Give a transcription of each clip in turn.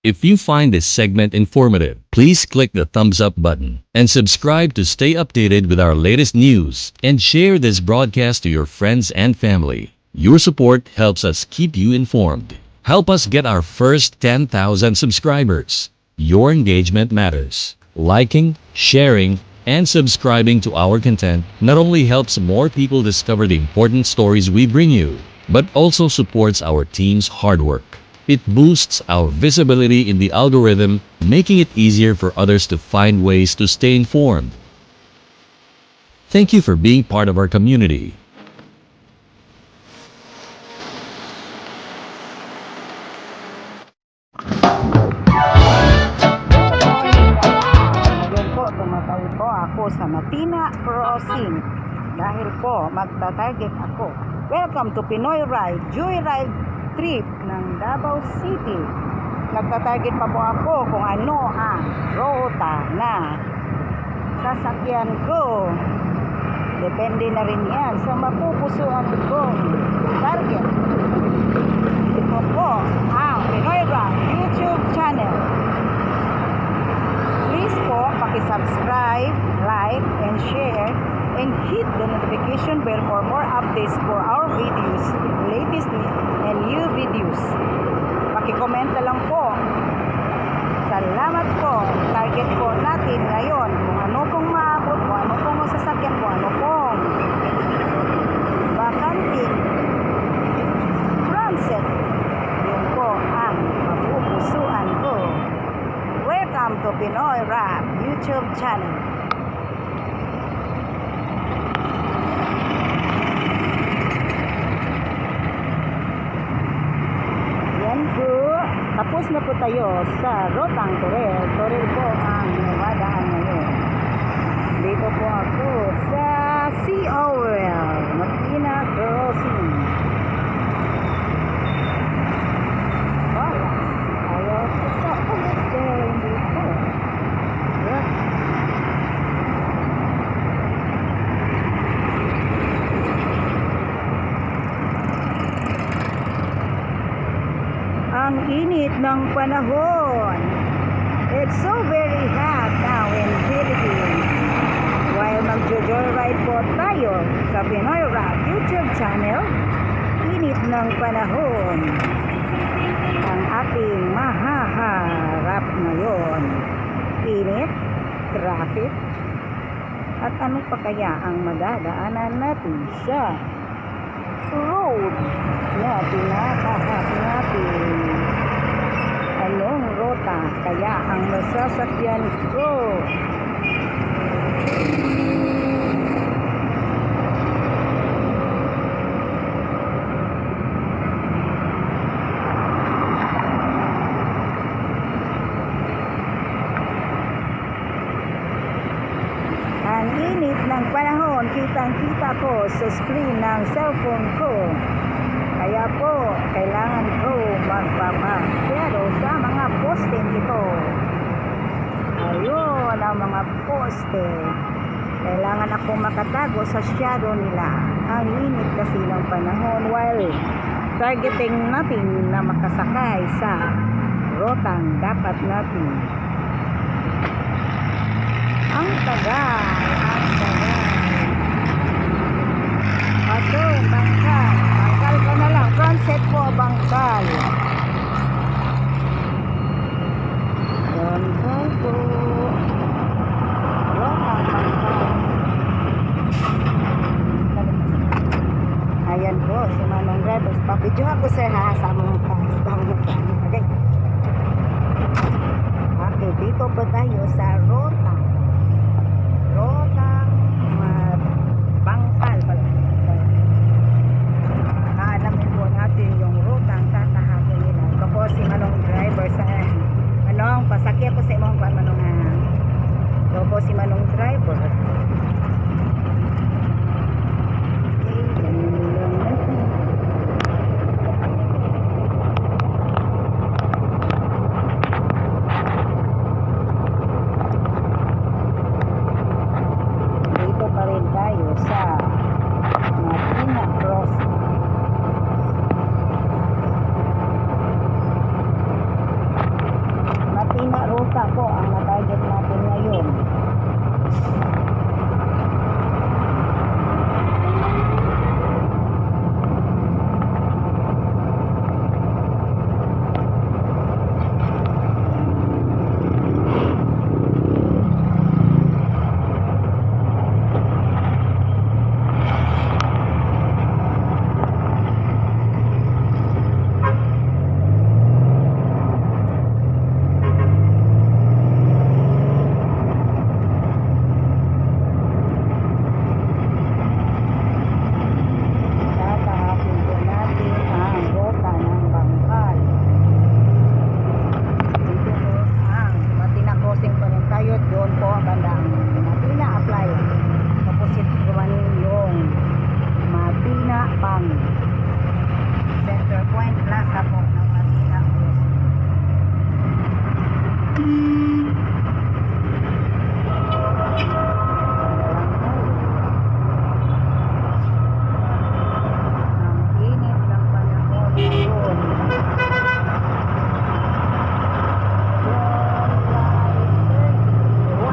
If you find this segment informative, please click the thumbs up button and subscribe to stay updated with our latest news and share this broadcast to your friends and family. Your support helps us keep you informed. Help us get our first 10,000 subscribers. Your engagement matters. Liking, sharing, and subscribing to our content not only helps more people discover the important stories we bring you, but also supports our team's hard work. It boosts our visibility in the algorithm, making it easier for others to find ways to stay informed. Thank you for being part of our community. Ngayon po, tumatawid po ako sa Matina Crossing dahil po magta-target ako. Welcome to Pinoy Ride, Joyride Trip ng Davao City. Nagta-target pa po ako kung ano ang ruta na sasakyan ko. Depende na rin yan sa mapupusuan kong target. Ito po ang Pinoy Ride YouTube channel. Please po, paki-subscribe, like, and share, and hit the notification bell for more updates for our videos, latest and new videos. Paki-comment na lang po. Salamat po. Target po natin ngayon kung ano pong maabot, kung ano pong masasakyan, kung ano pong bakanteng transit. Yun po ang mapupusuan ko. Welcome to Pinoy Rap YouTube channel. Yan po. Tapos na po tayo sa Rotang Toril. Toril po ang dumadaan ngayon. Dito po ako sa COL, Matina Crossing. Wala. Ayaw ko sa poste. Hindi po. Yeah. Ang init ng panahon. It's so very hot now in Philippines. While magjo-joyride po tayo sa Pinoy Rock YouTube channel, init ng panahon ang ating mahaharap ngayon. Init, traffic, at ano pa kaya ang madadaanan natin sa road na tinatahak natin? Anong rota kaya ang masasakyan ko? Ang init ng panahon, kitang-kita ko sa screen ng cellphone ko. Kaya po, kailangan ko magpapa-shadow sa mga poste ito. Ayun, ang mga poste. Kailangan ako makatago sa shadow nila. Ang init kasi ng panahon while targeting natin na makasakay sa rotang dapat natin. Ang tagal, ang tagal. Ato, bangkal. Bangkal ka na lang. Transit po, bangkal. Bangkal po. Rotang bangkal. Ayan po, si Manong Drivers. Pa-video ako, sir, ha, sa mga sa mga. Okay. Okay, dito po tayo sa Rota. Rotang Bangkal pala. Aalamin po natin yung rutang tatahakin nila. Ito po si Manong Driver sa Manong, pasakya po sa imong kuan, Manong, ha. Ito po si Manong Driver. Okay, ganun lang natin. Dito pa rin tayo sa Matina Cross. Ruta po ang na-target natin ngayon. Tatahakin po natin ang ruta ng Bangkal. Dito po ang Matina Crossing pa rin tayo. Doon po ang banda ang Matina Apply. Opposite naman yung Matina Pang. Center Point Plaza po ng Matina Crossing. Ang init ng panahon ngayon. July 31.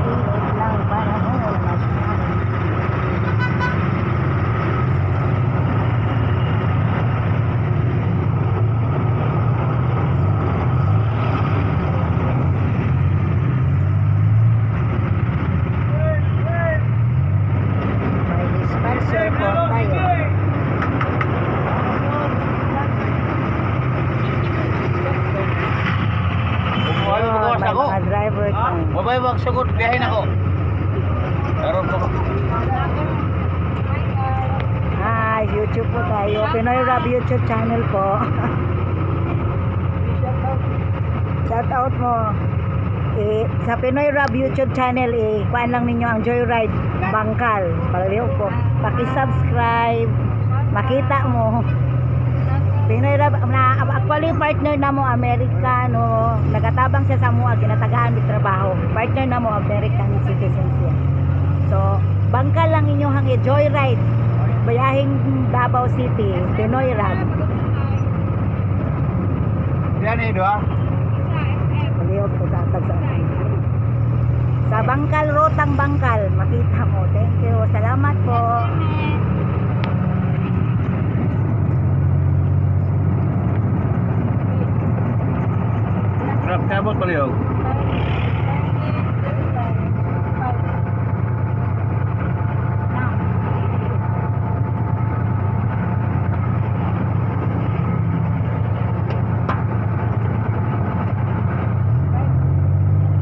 Init ng panahon. Masyadong May dispenser po tayo. Ayun, may mga driver tayo. Mabay wag sagot, biyahe na ko. Karon ko. Hi, YouTube po tayo. Pinoy Rap YouTube channel po. Shout out mo. Eh, sa Pinoy Rap YouTube channel, eh, kuhaan lang ninyo ang Joyride Bangkal. Paliw po. Paki-subscribe. Makita mo. Pinoy Rap, na, actually partner na mo Amerikano. Nagatabang siya sa mua, ginatagaan mig trabaho. Partner na mo American citizen siya. So, bangkal lang inyong hangi Joyride. Bayahing Davao City, Pinoy Rap. Yan eh, doa. Palihog ko sa atag sa akin. Sa Bangkal, Rotang Bangkal, makita mo. Thank you. Salamat po. Grab kabot palihog.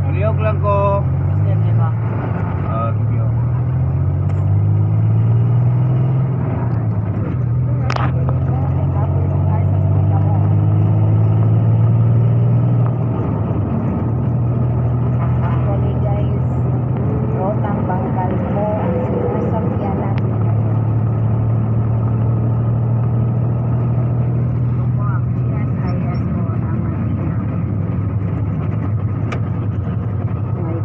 Palihog lang ko. Ah, thank you. Actually guys, Rotang Bangkal po ang sinasakyan natin ngayon. Ito po ang GSIS po ng Manila. May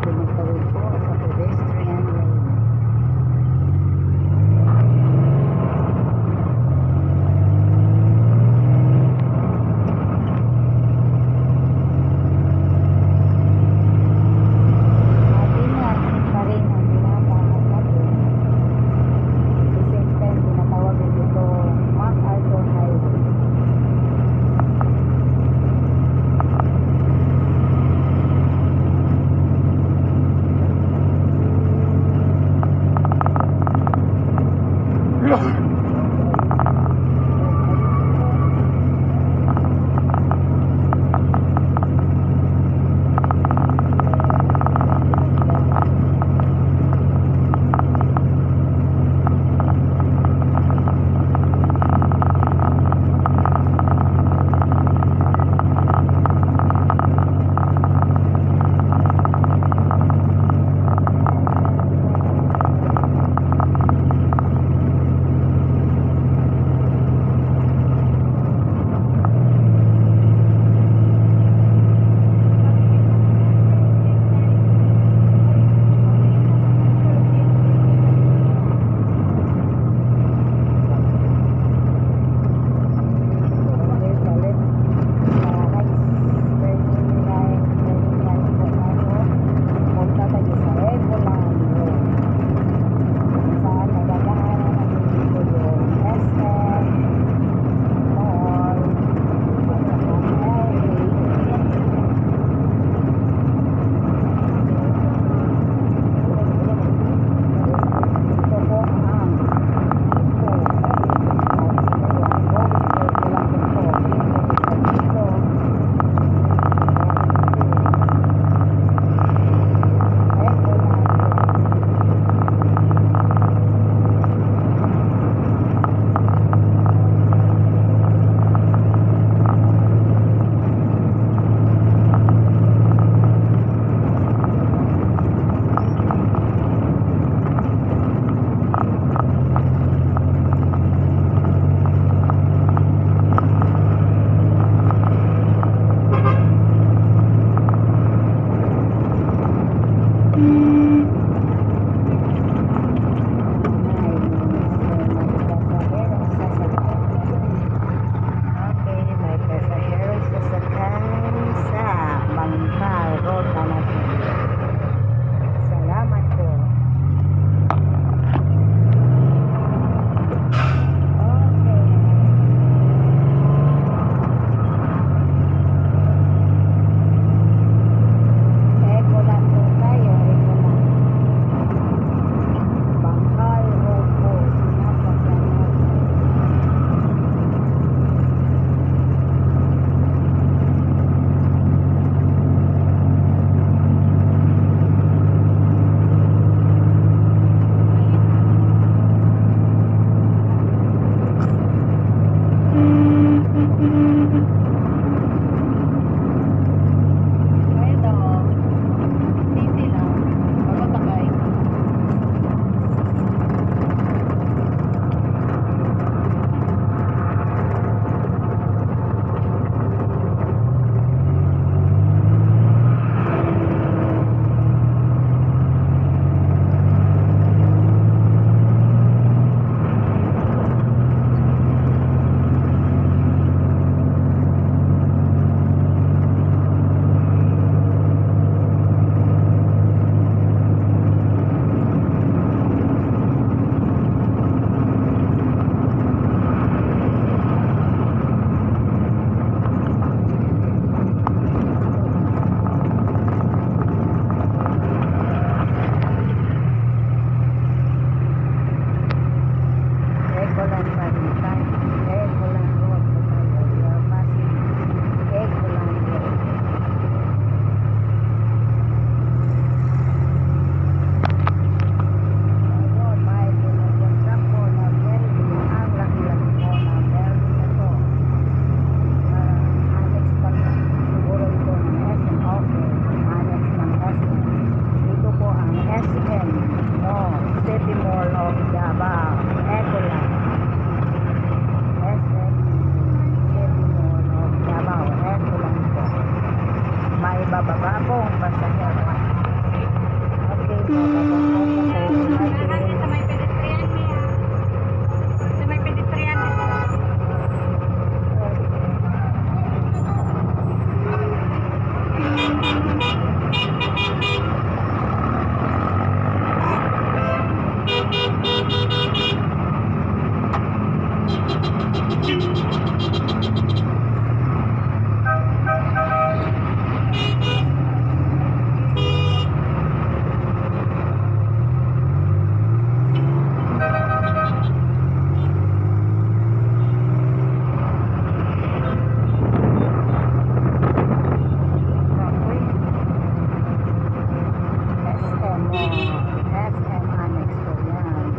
SM Annex po yan.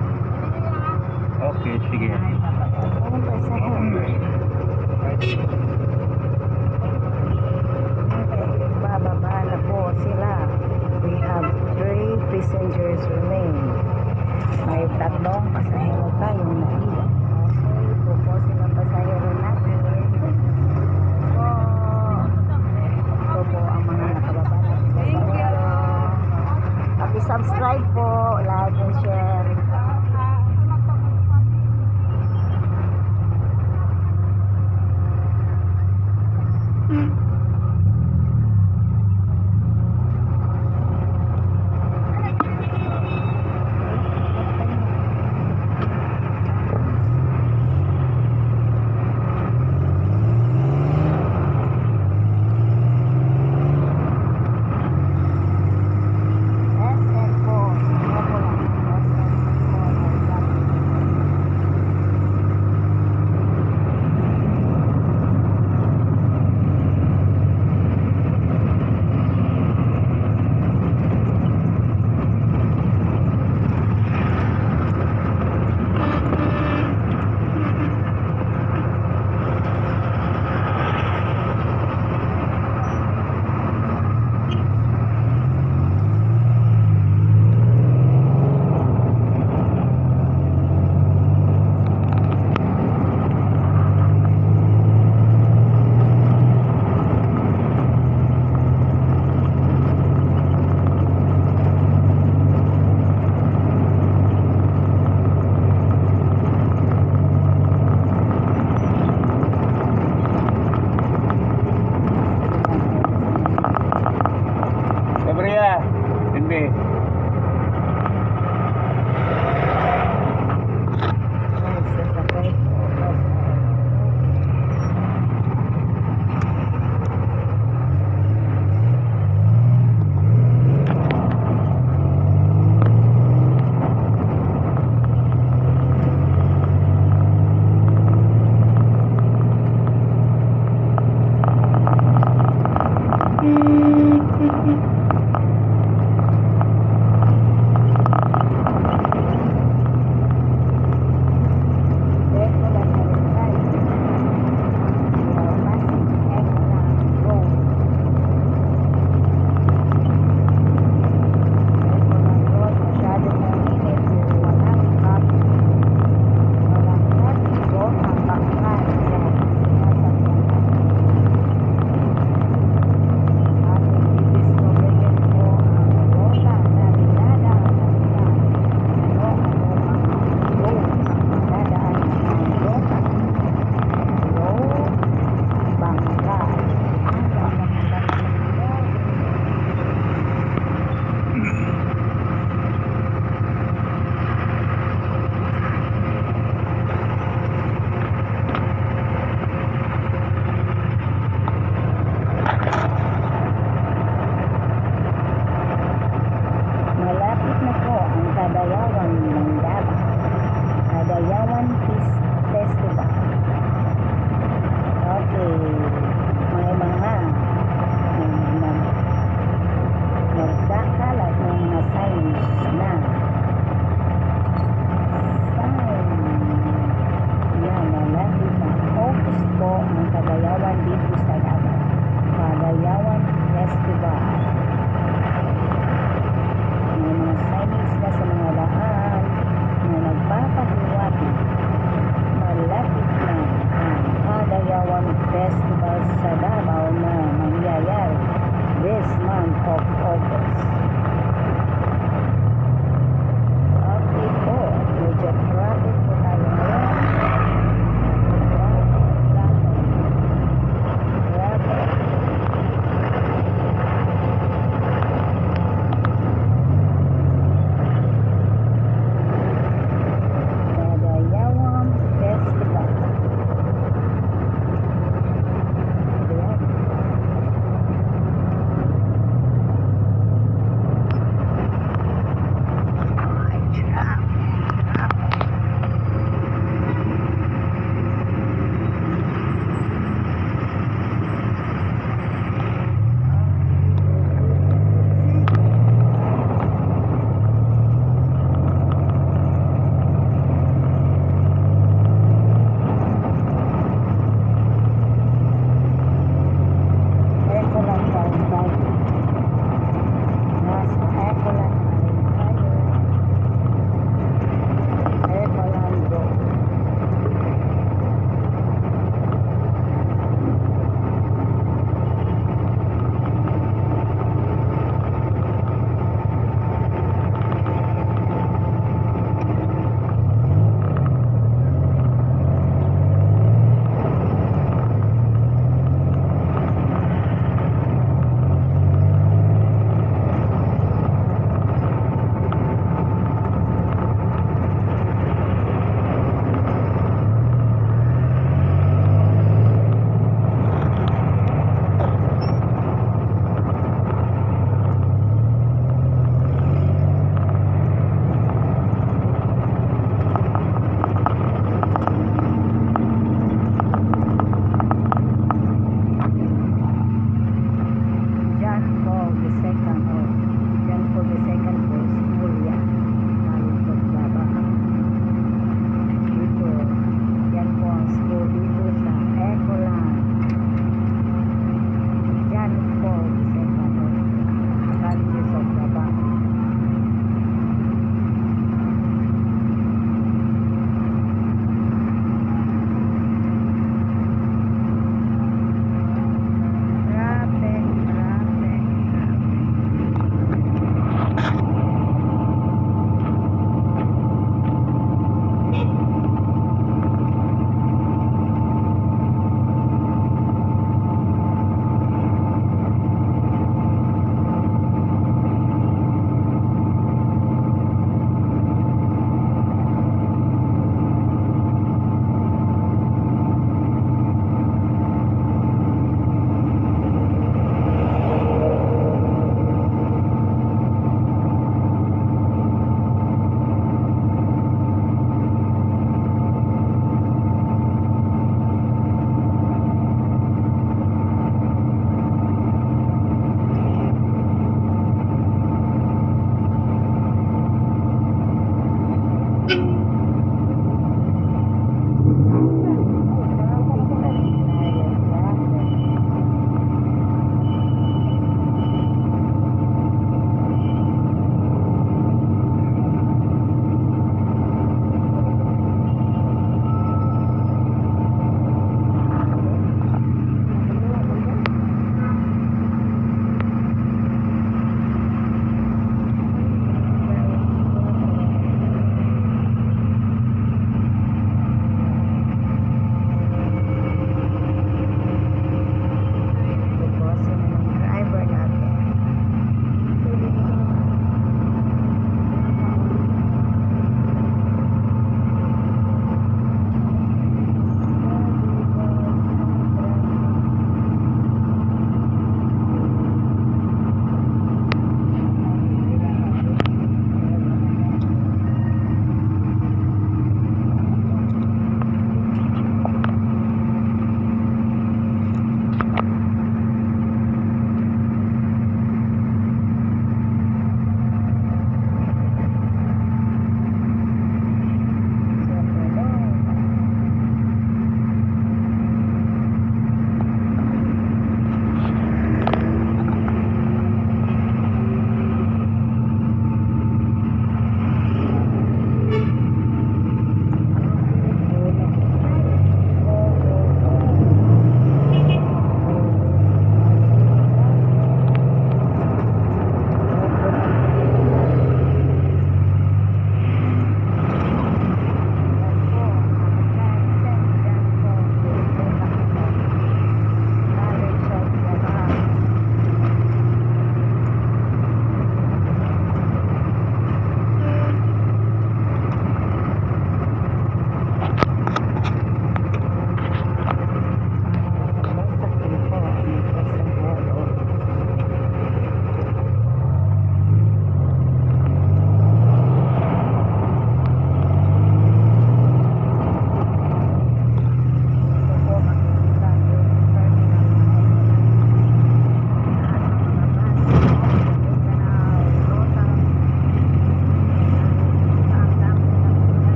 Okay, sige. Ayun po, sir. Okay, bababa na po sila. We have three passengers remain. May tatlong pasahero tayong naiwan. Okay, po po silang pasahero natin. Po. Ito po ang mga nakababa natin pasahero. Paki-subscribe po, like and share. SM po. Ano po lang? SM po. Gabriela, hindi. Yes, sasakay po.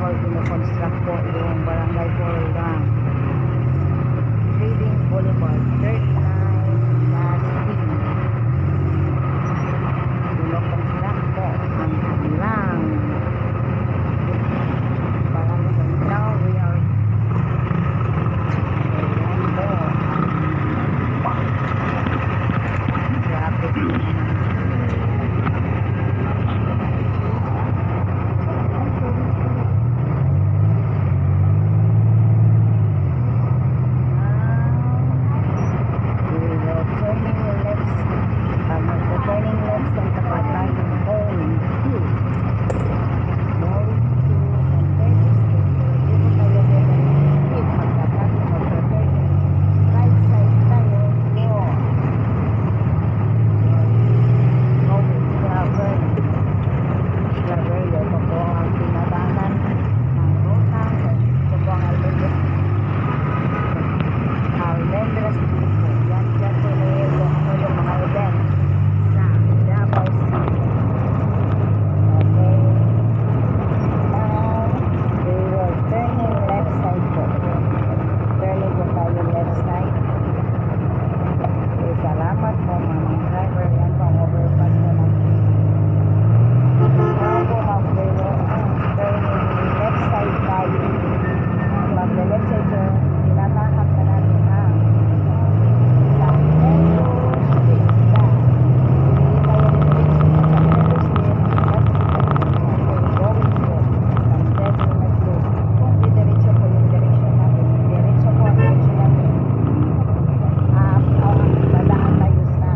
Hall, kinoconstruct po yung Barangay Hall ng Trading Boulevard 39-B. Kinoconstruct po ang kanilang barangay. Now we are, ayan po ang traffic naman. We will turning left, magta-turning left sa Kapatay going to San Pedro Street. Dito tayo Street, magta-turning right side tayo po. Going Claver. Claver, ito po ang pinadaanan ng ruta. Ito po ang Almendras Almendras Street po. Yan, dyan po na yung mga event sa Davao City. Okay. Now, we will turning left side po. Turning po tayo left side. Okay, salamat po, mamang driver. Yan po ang overpass po ng. Now po, ma'am, we will turning left side tayo. Magle-left side, so tinatahak na natin ang San Pedro Street. Yan. Hindi tayo diretso sa San Pedro Street. Okay, going po San Pedro Metro. Kung didiretso po yung direction natin, diretso po ang direction natin. Dadaan tayo sa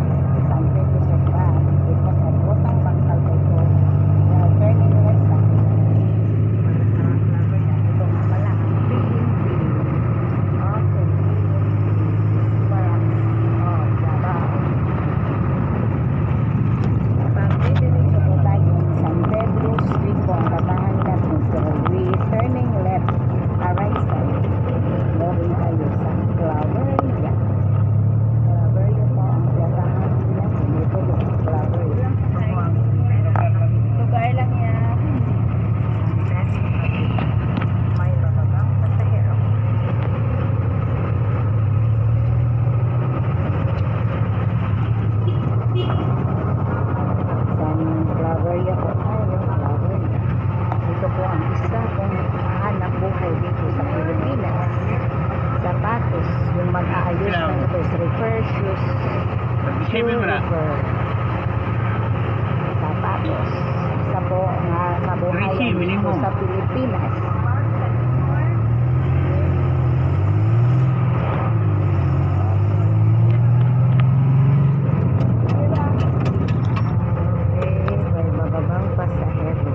San Pedro Street ba? Because of Rutang Bangkal po ito. We are turning left side. Sa Claver yan. Ito nga pala ang PNP. Okay, PNP. Barracks of Davao. Pag didiretso po tayo, San Pedro Street po ang tatahan natin. So, we turning left, right side. Going tayo sa Claveria. Claveria po ang tatahan natin. Ito yung Claveria. Lugar lang yan. San Pedro. May bababang pasahero. San Claveria po tayo. Claveria. Ito po ang isa kong hanap buhay dito sa Pilipinas. Sapatos, yung mag-aayos ng sapatos, refer shoes, 37 mo na. refer. Sapatos. Isa po nga kabuhayan Ricky, dito minimum. sa Pilipinas. Okay, may bababang pasahero.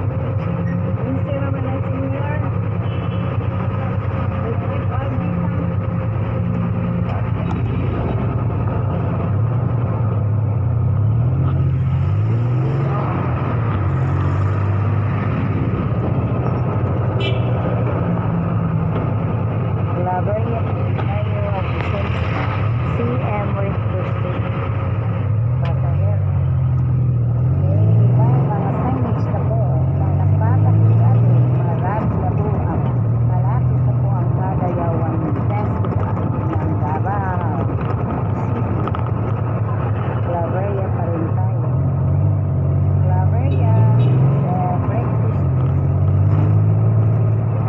Unsa naman ang senior? Claveria tayo at CM Recto Street. Pasahero. Okay, may mga signage na po na nagpapakita din. Marami na po ang malapit na po ang Kadayawan Festival ng Davao City. Claveria pa rin tayo. Claveria sa Recto Street.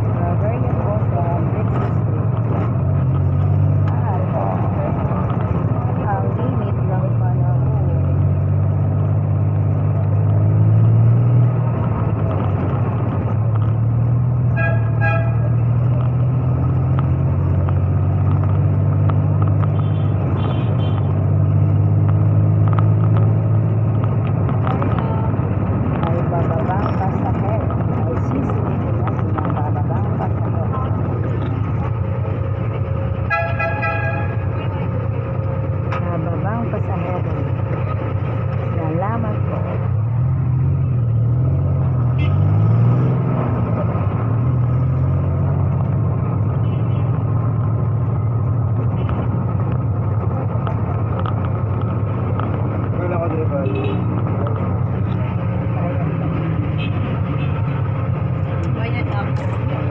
Claveria po sa Recto Street. At ang init ng panahon. Ay bababang pasahero. Ay sisilipin natin ang bababang pasahero. Bababang pasahero. Salamat po. Wala ko driver. Ayan. Why not ako?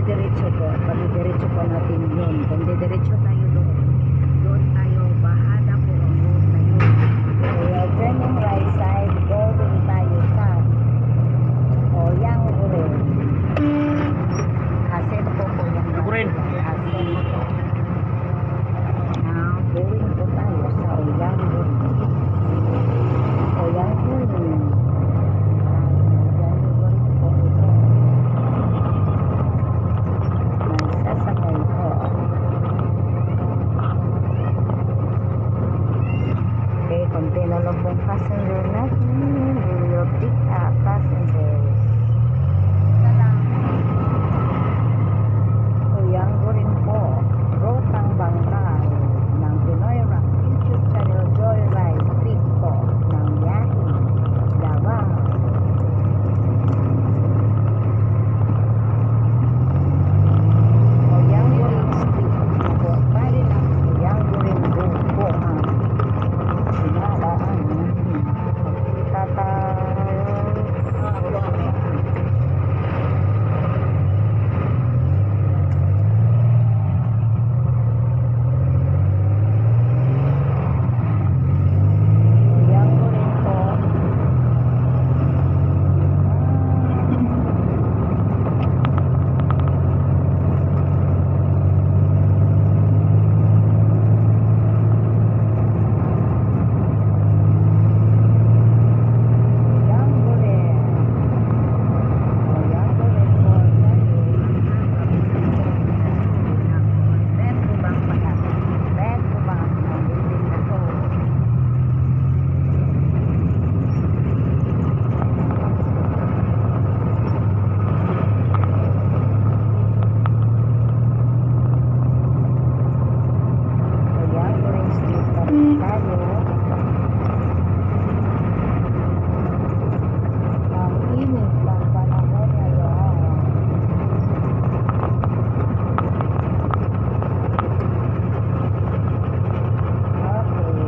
Pagdidiretso po, pagdidiretso po natin yun. Kung didiretso tayo doon, doon tayo, bahada po ang road na yun. So, we are turning right side, going tayo sa Oyang Gurin. Asen po yung Gurin. Asen po. Now, going po tayo sa Oyang Gurin. Oyang Gurin. Oyang Gurin po ito. May sasakay po. Okay, konti na lang pong passenger natin. We will pick up passengers. Oyang Gurin po. Rotang Bangkal ng Pinoy Rock YouTube channel, Joyride Trip po ng biyahe Davao. Oyang Gurin Street po. Bali lang Oyang Gurin Road po ang dinadaan natin. Pagkita tayo. Oyang Gurin po. Oyang Gurin. Oyang Gurin po tayo. Metro Bank pala. Metro Bank ang building na to. Oyang Gurin Street pa rin tayo. Ang init ng panahon ngayon. Okay,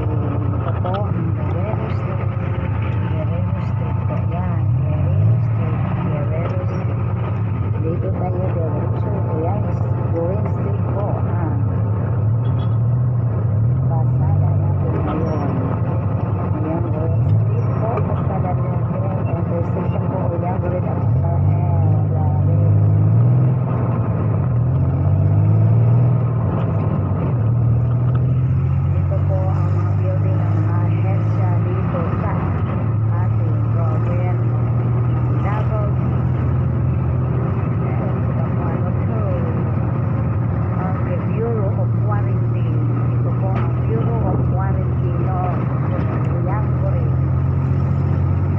ito po ang Guerrero Street. Guerrero Street po yan. Guerrero Street. Guerrero Street. Dito tayo diretso. Ayan, Guerrero Street po ang pasada natin ngayon. Ayan, Guerrero Street po. Pasada natin. Intersection po. Ayan, Guerrero at saka Guerrero. Ito po ang mga building ng ahensya dito sa ating gobyerno ng Davao City. Ito po ano to? Okay, Bureau of Quarantine. Ito po ang Bureau of Quarantine of Uyangore.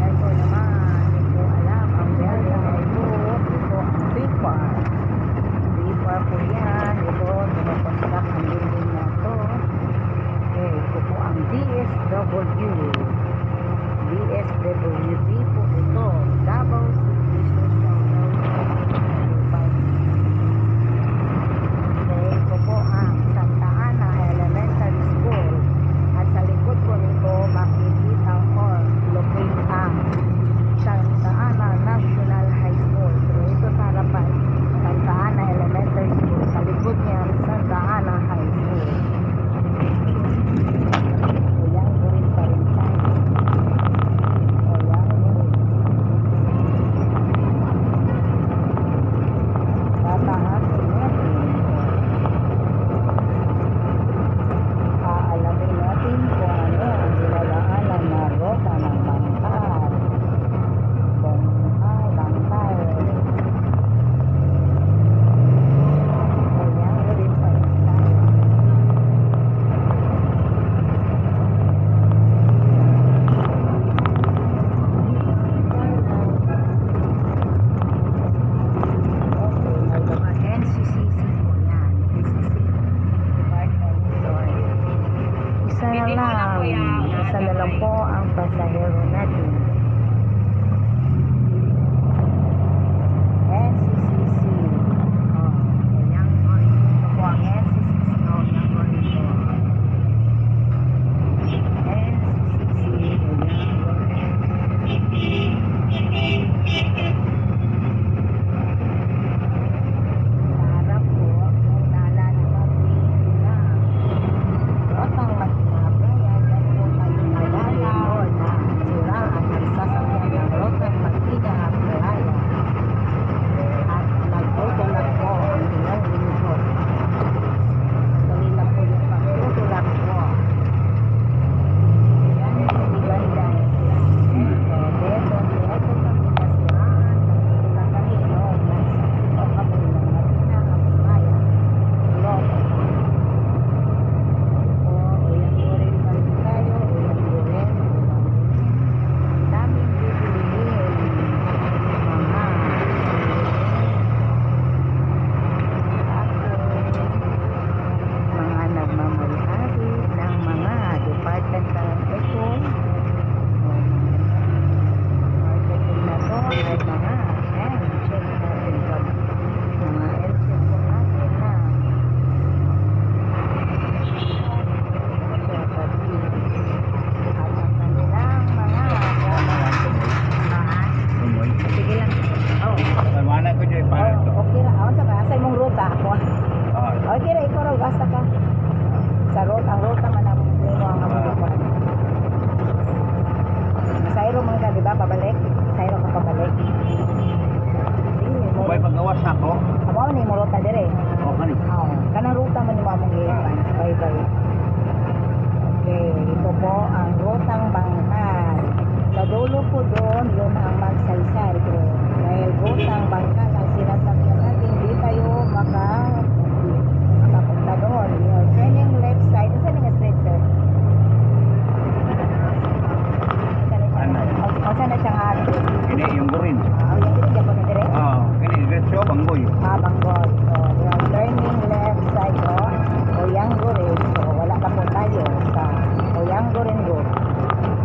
Ito naman, hindi ko alam ang building na ito. Ito ang BIFAR. BIFAR po yan. Ito, kinoconstruct ang building na ito. Okay, ito po ang DSW. DSWD po ito. Davao City Social Welfare Department. Okay, ito po ang Santa Ana Elementary School. At sa likod po nito, makikita or locate ang Santa Ana National High School. Pero ito sa harapan, Santa Ana Elementary School. Sa likod niya, Santa Ana High School. Oyang Gurin pa rin tayo. Oyang Gurin. Tatahakin natin. Aalamin natin kung ano ang dinadaanan na rota ng bangkal. Bangkal, bangkal. Oyang Gurin pa rin tayo. Okay, may mga NCCC po yan. NCCC Department Store. Isa na Hindi mo lang. na, kuya. Isa na lang po ang pasahero natin. NCCC. Oh, yan po. Ito po ang NCCC. Oh, yan po ito. NCCC. Yan po. ko dyan para ito. Oh, okay ra. Awan sa ba? Asa imong ruta ako. Ah, Okay ra, ikaw ra asa ka. Sa ruta, ang ruta man ang nimo ang among gikuan. Sayro man ka, di ba? Pabalik. Sayro ka pabalik. Sige, mo. Ubay paggawas na ako. Amo man ni mo ruta dire. O kani. Oo. Kanang ruta man nimo among gipan. Bye bye. Okay, ito po ang rutang Bangkal. Sa dulo po doon, yun ang Magsaysay. Pero dahil rutang Bangkal ang sinasakyan natin, hindi tayo makapunta doon. We are turning left side. Saan nga straight, sir? Ano? O, saan na siya nga? Kini yung gurin. Ah, yung dito, dyan po na dire? Ah, kini diretso Banggoy. Ah, Banggoy. So, we are turning left side po. Oyanggurin. So, wala na po tayo sa Oyanggurin Road.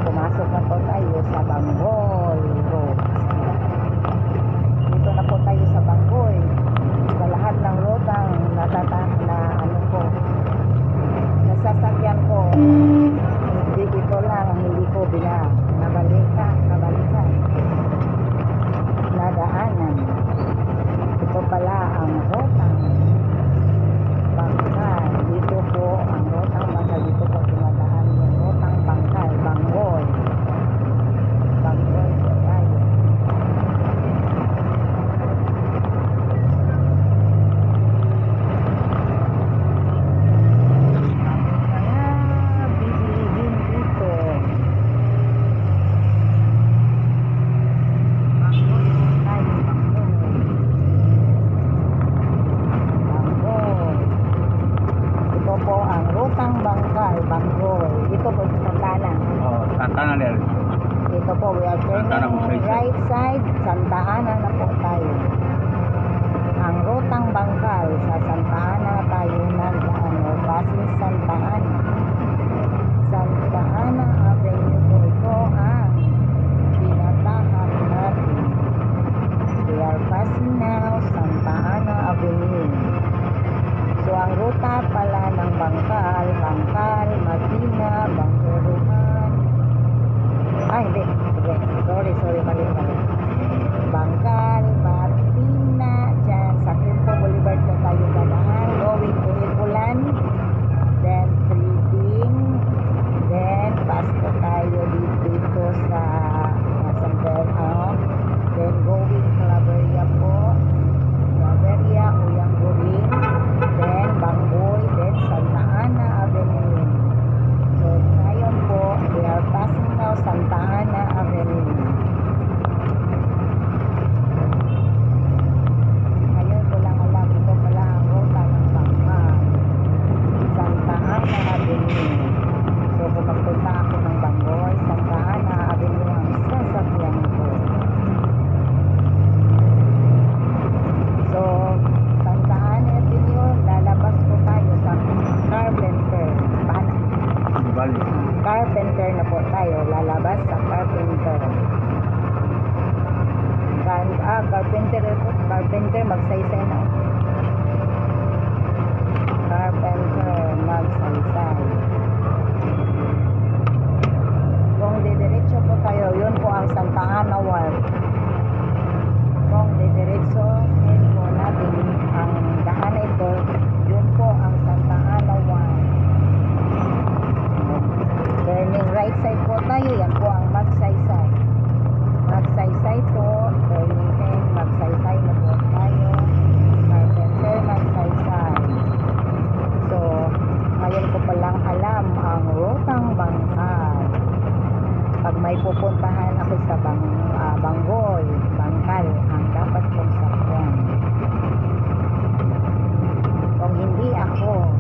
Pumasok na po tayo sa Banggoy Road. Dito na po tayo sa Banggoy. Sa lahat ng rotang natata na ano ko, nasasakyan ko, hindi ito lang ang hindi ko nabalikan, nadaanan. Ito pala ang rotang Bangkal. Dito po ang rotang Bangkal. Dito po dumadaan yung rotang Bangkal. Banggoy. Banggoy po tayo. Mga bibilihin dito. Banggoy po tayo. Banggoy. Banggoy. Ito po ang rutang Bangkal, Banggoy. Dito po sa Santa Ana. Oh, Santa Ana diretso. Dito po, we are Santa Ana, turning Magsaysay. right side, Santa Ana na po tayo. Ang rutang Bangkal, sa Santa Ana tayo nag-ano, passing Santa Ana. Santa Ana Avenue po ito ang tinatahak natin. We are passing now Santa Ana Avenue. So ang ruta pala ng Bangkal, Bangkal, Matina, Bangkuruhan. Ay, hindi. Sige. Sorry, sorry. Mali, mali. Bangkal, Matina, dyan. Sa Quimpo Boulevard na tayo dadaan. Going to Iculan. Then, Trading. Then, pasto tayo dito sa San Pedro. Then, going Claveria po. Claveria, Uyanggurin. Then, Banggoy. Then, Santa Ana Avenue. So, ngayon po, we are passing now Santa Ana Avenue. Ngayon ko lang alam, ito pala ang ruta ng Bangkal. Santa Ana Avenue. So, kung magpunta ako ng Banggoy, Santa Ana Avenue ang sasakyan ko. So, Santa Ana Avenue, lalabas po tayo sa Carpenter. Paano? Bali. Carpenter na po tayo. Lalabas sa Carpenter. Carpenter ito. Carpenter, Magsaysay na. Carpenter, Magsaysay. Kung didiretso po tayo, yun po ang Santa Ana Wharf. Kung didiretso din po natin ang daan na ito, yun po ang Santa Ana Wharf. Turning right side po tayo, yan po ang Magsaysay. Magsaysay po, turning side, Magsaysay na po tayo. Carpenter, Magsaysay. So, ngayon ko palang alam ang rutang Bangkal. Pag may pupuntahan ako sa Banggoy, Bangkal, ang dapat kong sakyan. Kung hindi ako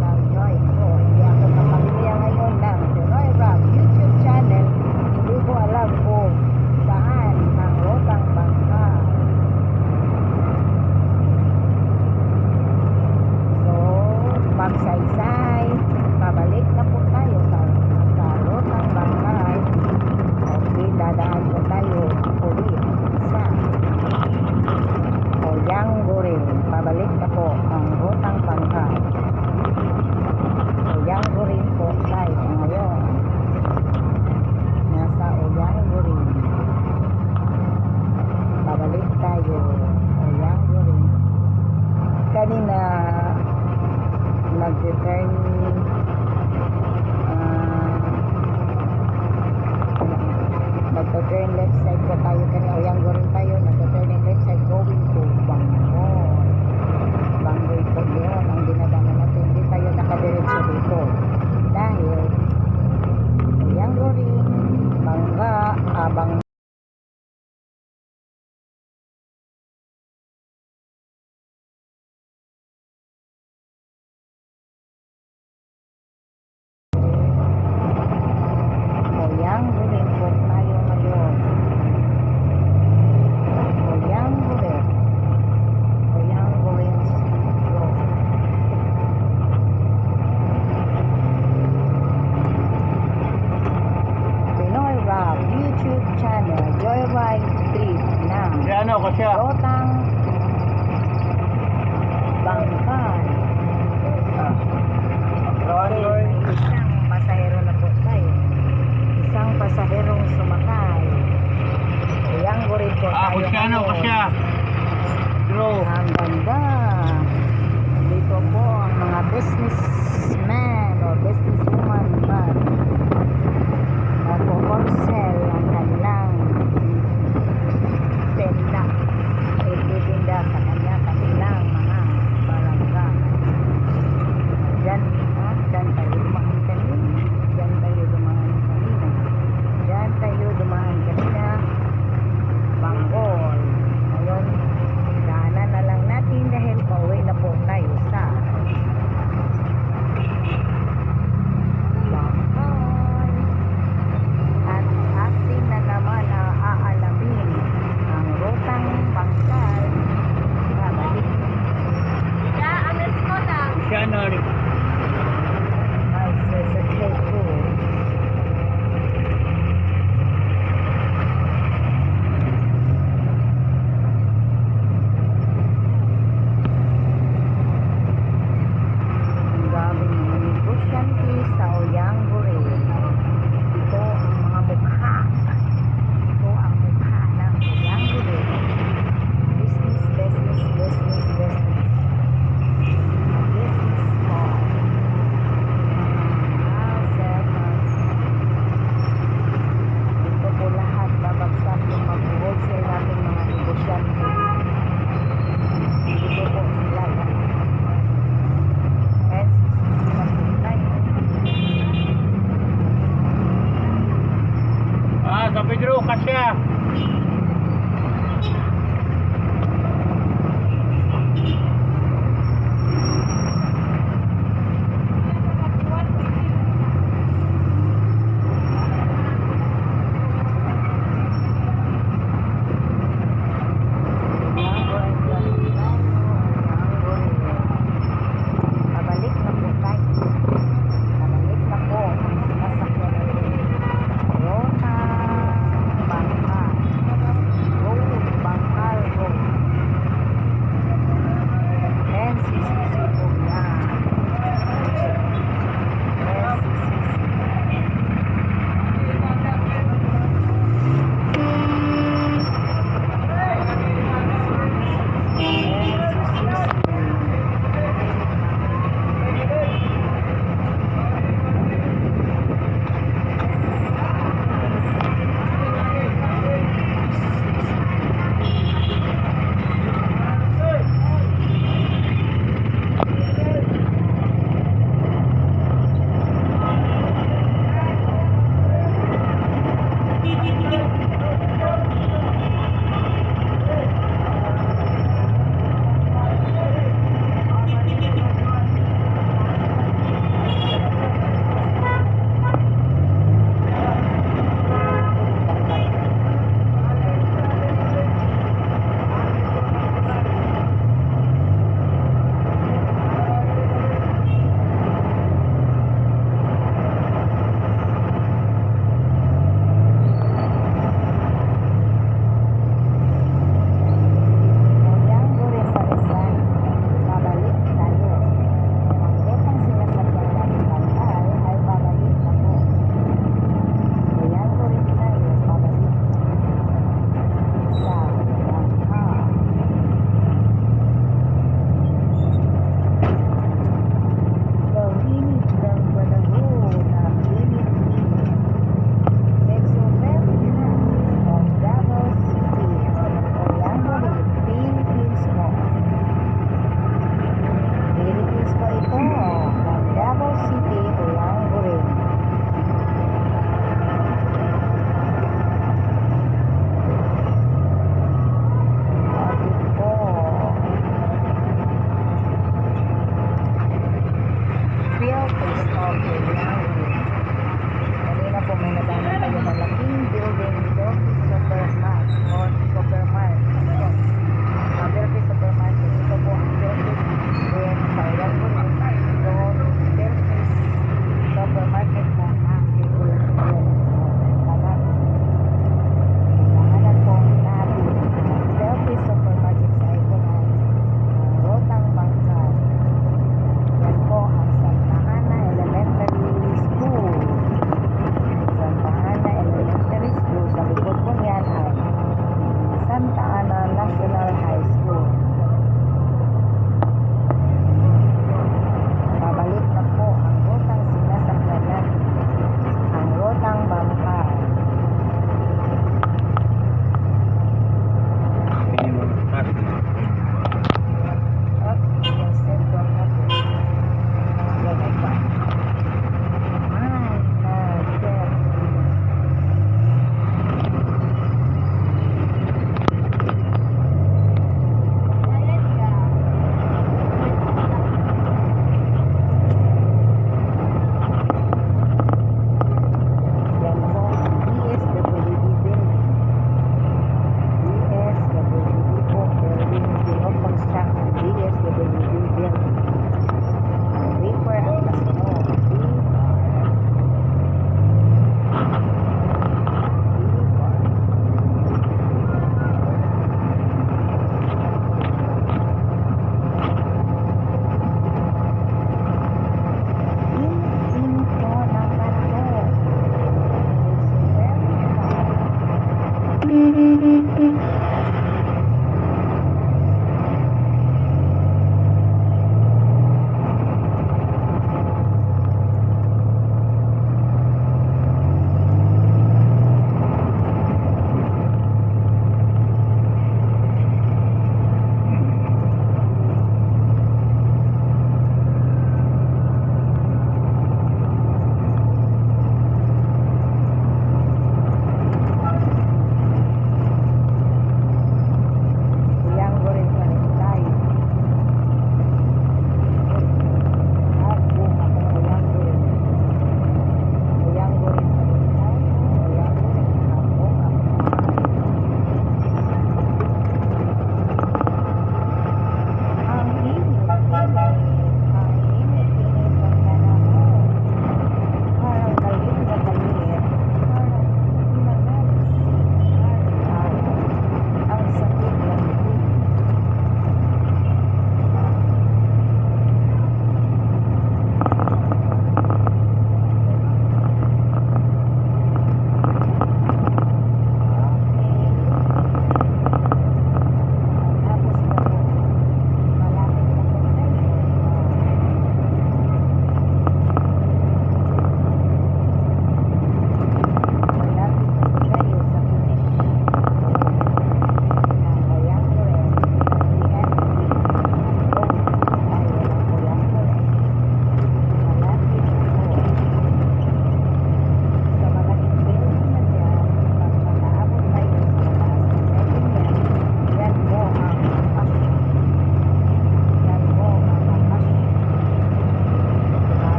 nag-join ko, hindi ako kapamilya ngayon ng Pinoy Rock YouTube channel, hindi ko alam kung saan ang rutang Bangkal. So, Magsaysay, pabalik na po tayo sa rutang Bangkal. Okay, dadaan po tayo ulit sa Oyanggurin. Pabalik na po ang rutang Bangkal. Oyanggurin po tayo ngayon. Nasa Oyanggurin. Pabalik tayo. Kanina, nag-turn nagta-turn left side po tayo kanina. Oyango rin tayo. Nagta-turn in left side going to Bangor. Bangor po yun ang dinadaanan natin. Hindi tayo nakadiretso dito. Dahil Oyango rin, Bangga, Abang Oyango rin po tayo ngayon. Oyango rin. Oyango rin Road. Pinoy Rock YouTube channel, Joyride Trip ng Kasi ano, kasi Rotang Bangkay. Okay, may isang pasahero na po tayo. Isang pasaherong sumakay. Oyango rin po Ah, tayo kasi ano, ngayon. kasi Draw. Ang ganda. Dito po ang mga businessman o businesswoman ba nagpo-wholesale ang kanilang tenda. Ititinda sa kanya-kanilang mga barangay. Diyan, ha? Diyan tayo dumaan kanina. Diyan tayo dumaan kanina. Diyan tayo dumaan kanina. Bangol. Ngayon, daanan na lang natin dahil pauwi na po tayo sa Bangkay. At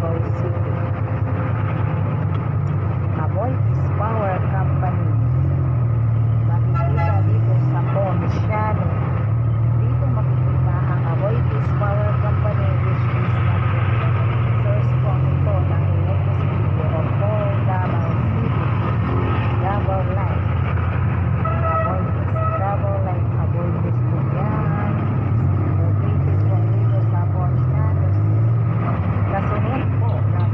Davao City. Aboitiz Power Company. Makikita dito sa Ponciano. Dito makikita ang Aboitiz Power Company, which is the source po ito ng electricity of all Davao City. Davao Light. Aboitiz. Davao Light Aboitiz po yan. Located po dito sa Ponciano. Kasunod po na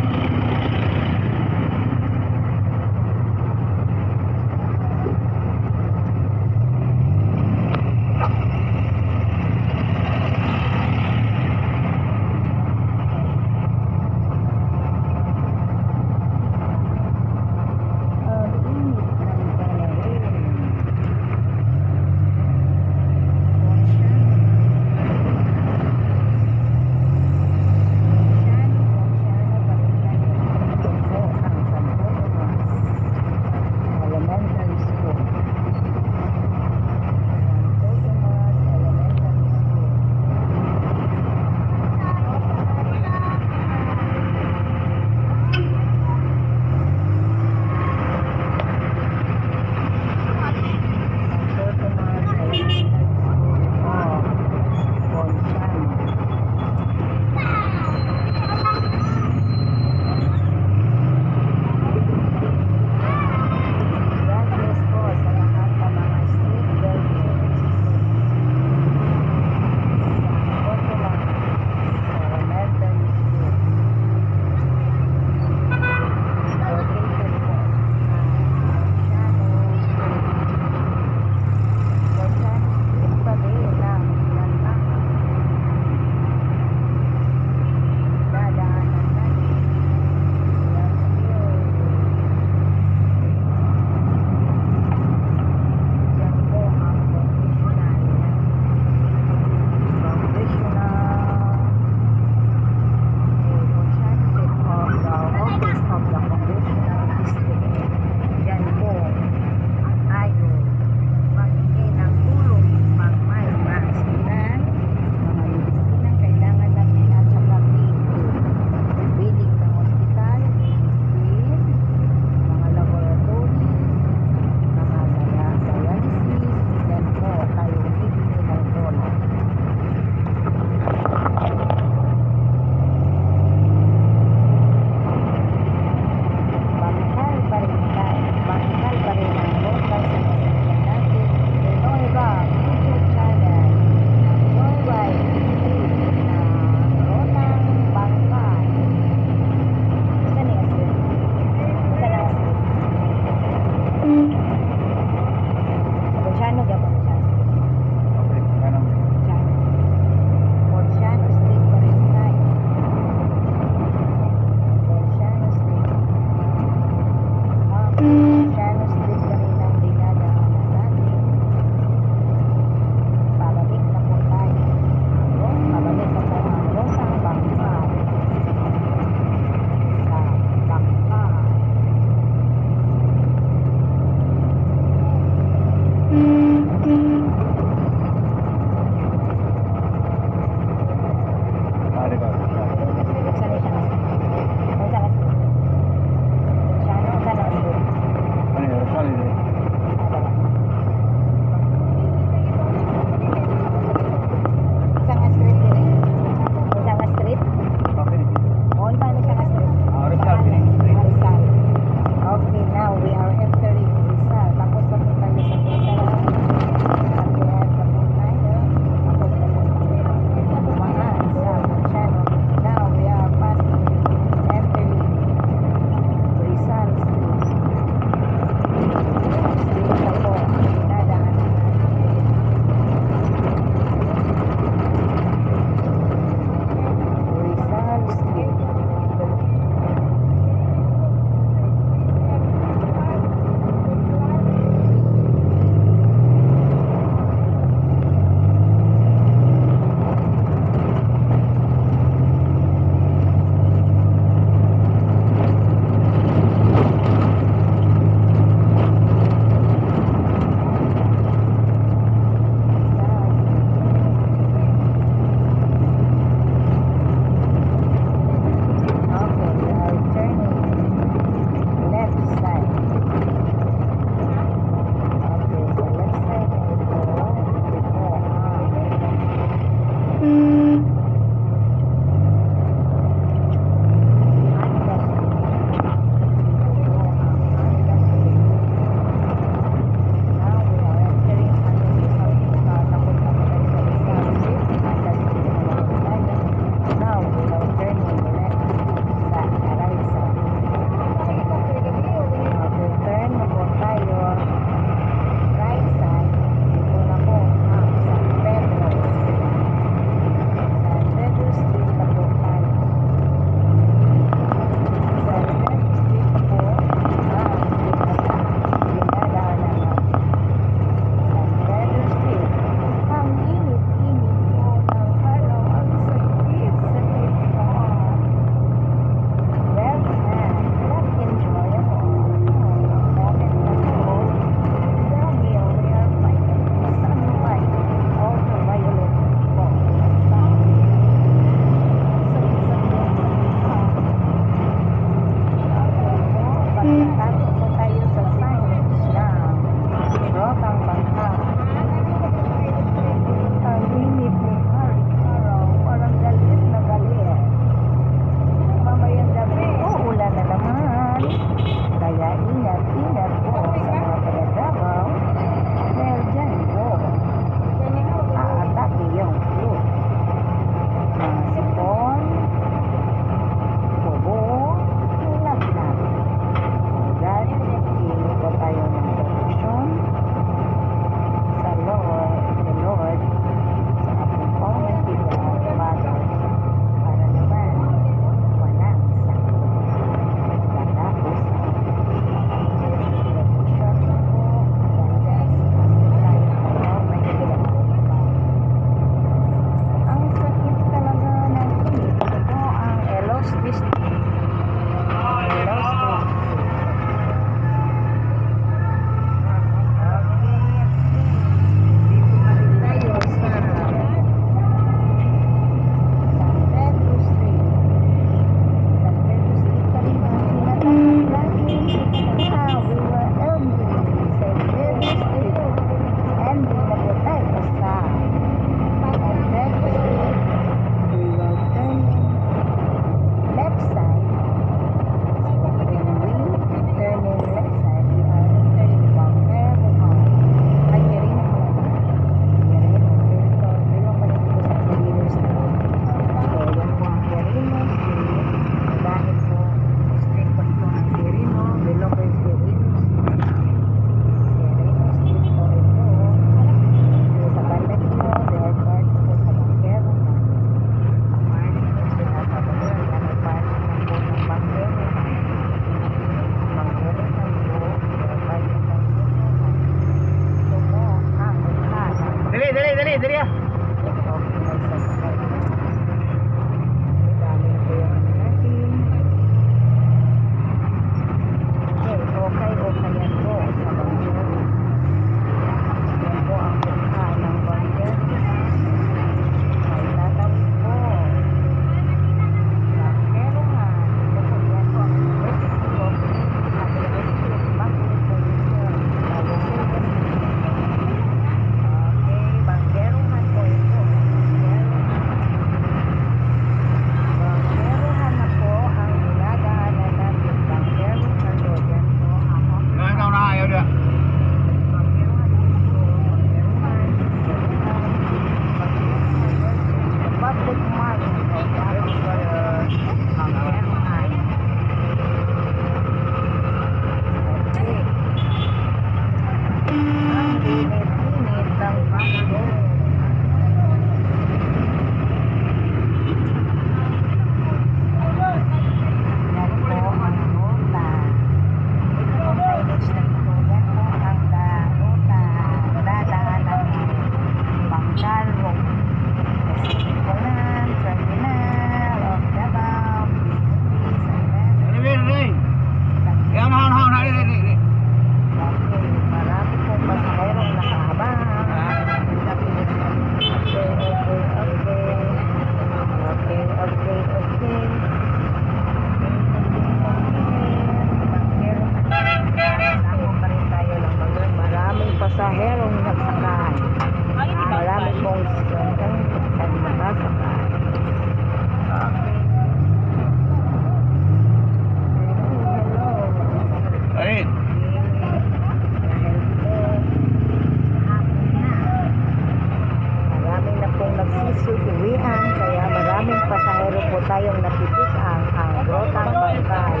Mayroon po tayong napitik ang Rotang Bangkal.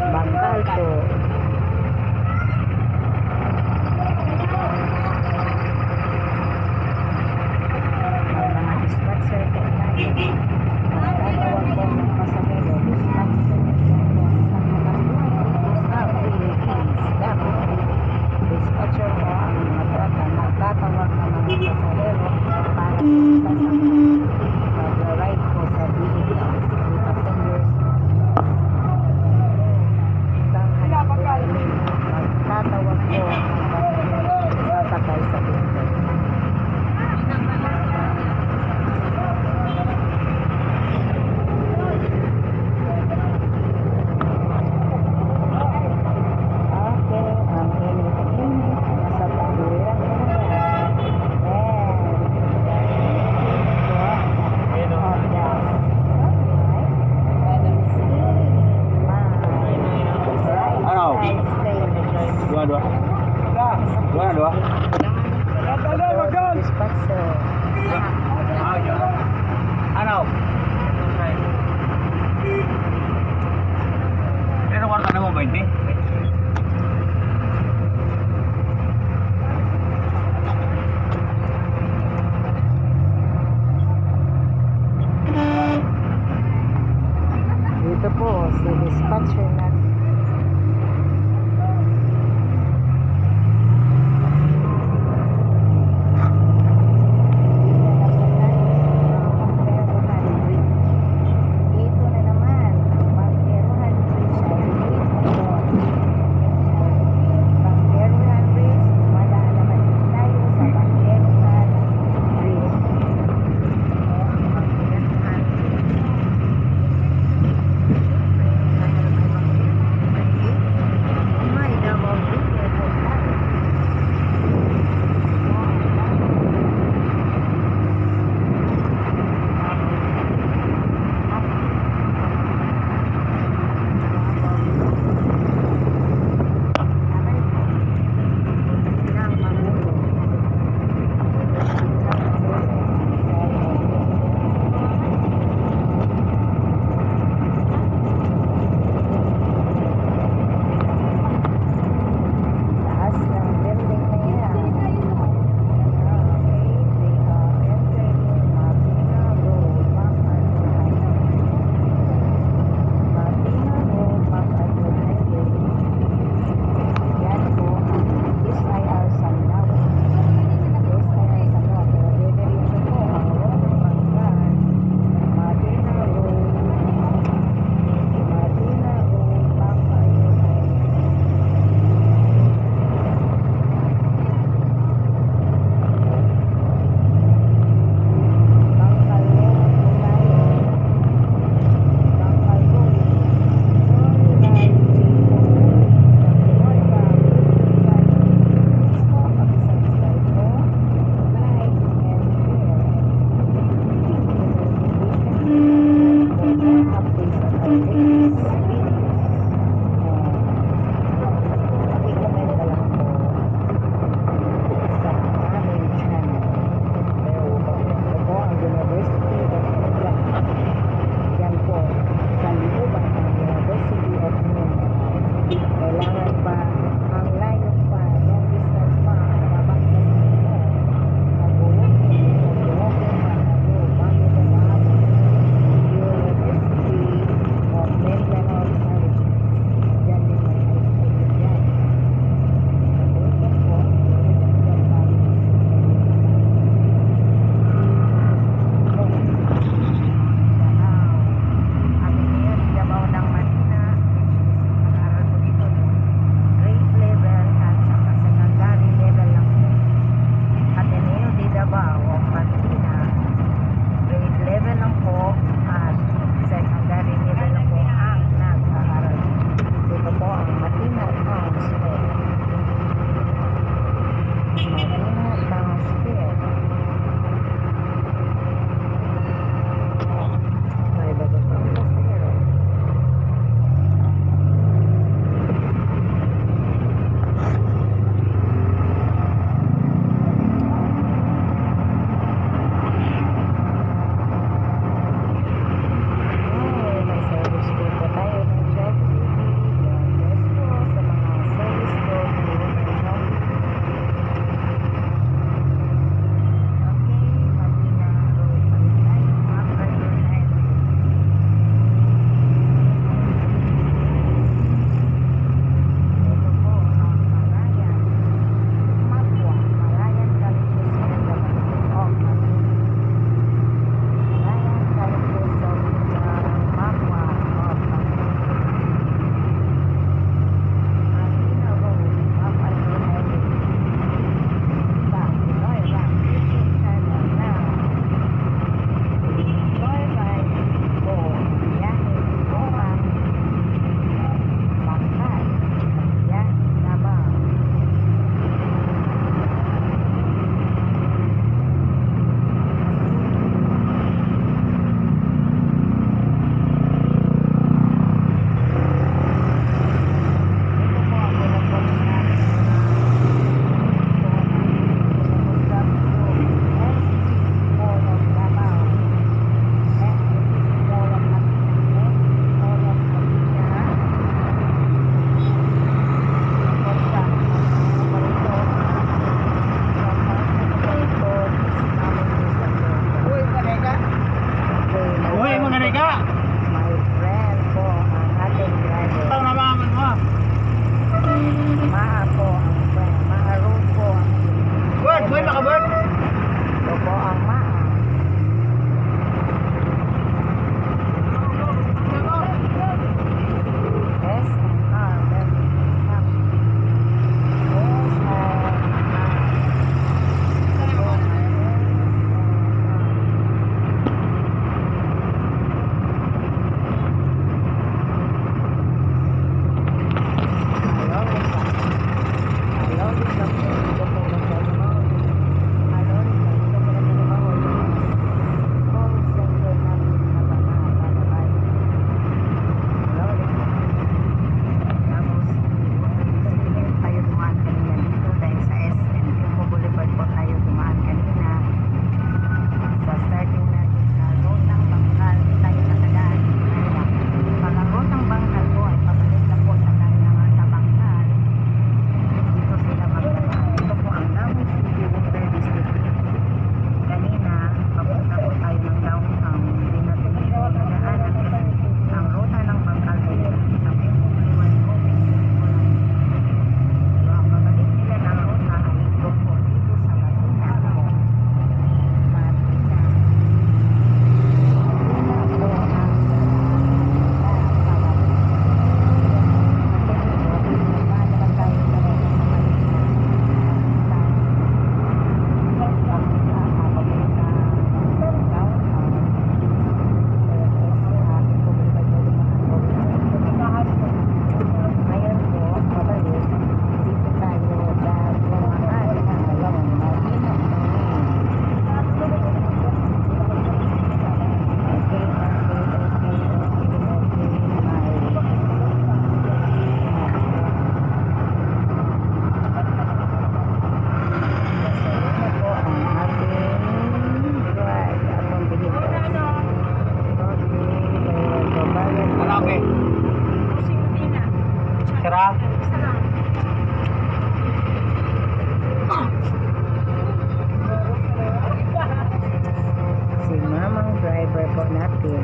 Bangkal po. May mga dispatcher po tayo. Nagtatawag po ng pasahero, dispatcher po ang isang hanapbuhay dito sa Philippines. Dapat dispatcher po ang mga truck na nagtatawag ng mga pasahero para po sasakay. Mag-ride po sa vehicles, the passengers. Isang hanapbuhay, magtatawag po ng pasahero sasakay sa vehicle. Okay, ang init-init. Nasa tagiliran ko na yan. And, of the sunlight, is in my right Ano? side face. Dua, dua. Dua, dua. Dispatcher. Ano? Pero kwarta na mo, 20? Dito po, si dispatcher natin. Dito na po tayo sa Bangkerohan Bridge. Dito na naman, ang Bangkerohan Bridge ay dito po. Bangkerohan Bridge, dumadaan naman din tayo sa Bangkerohan Bridge. Ito ang Bangkerohan Bridge. Siyempre, dahil may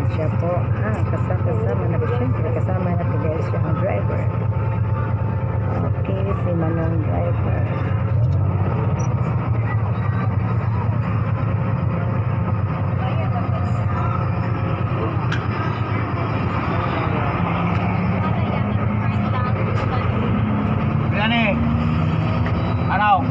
Siya po ang kasama na, siyempre kasama natin dahil siya ang driver. Okay, si Manong driver. Gani. Araw.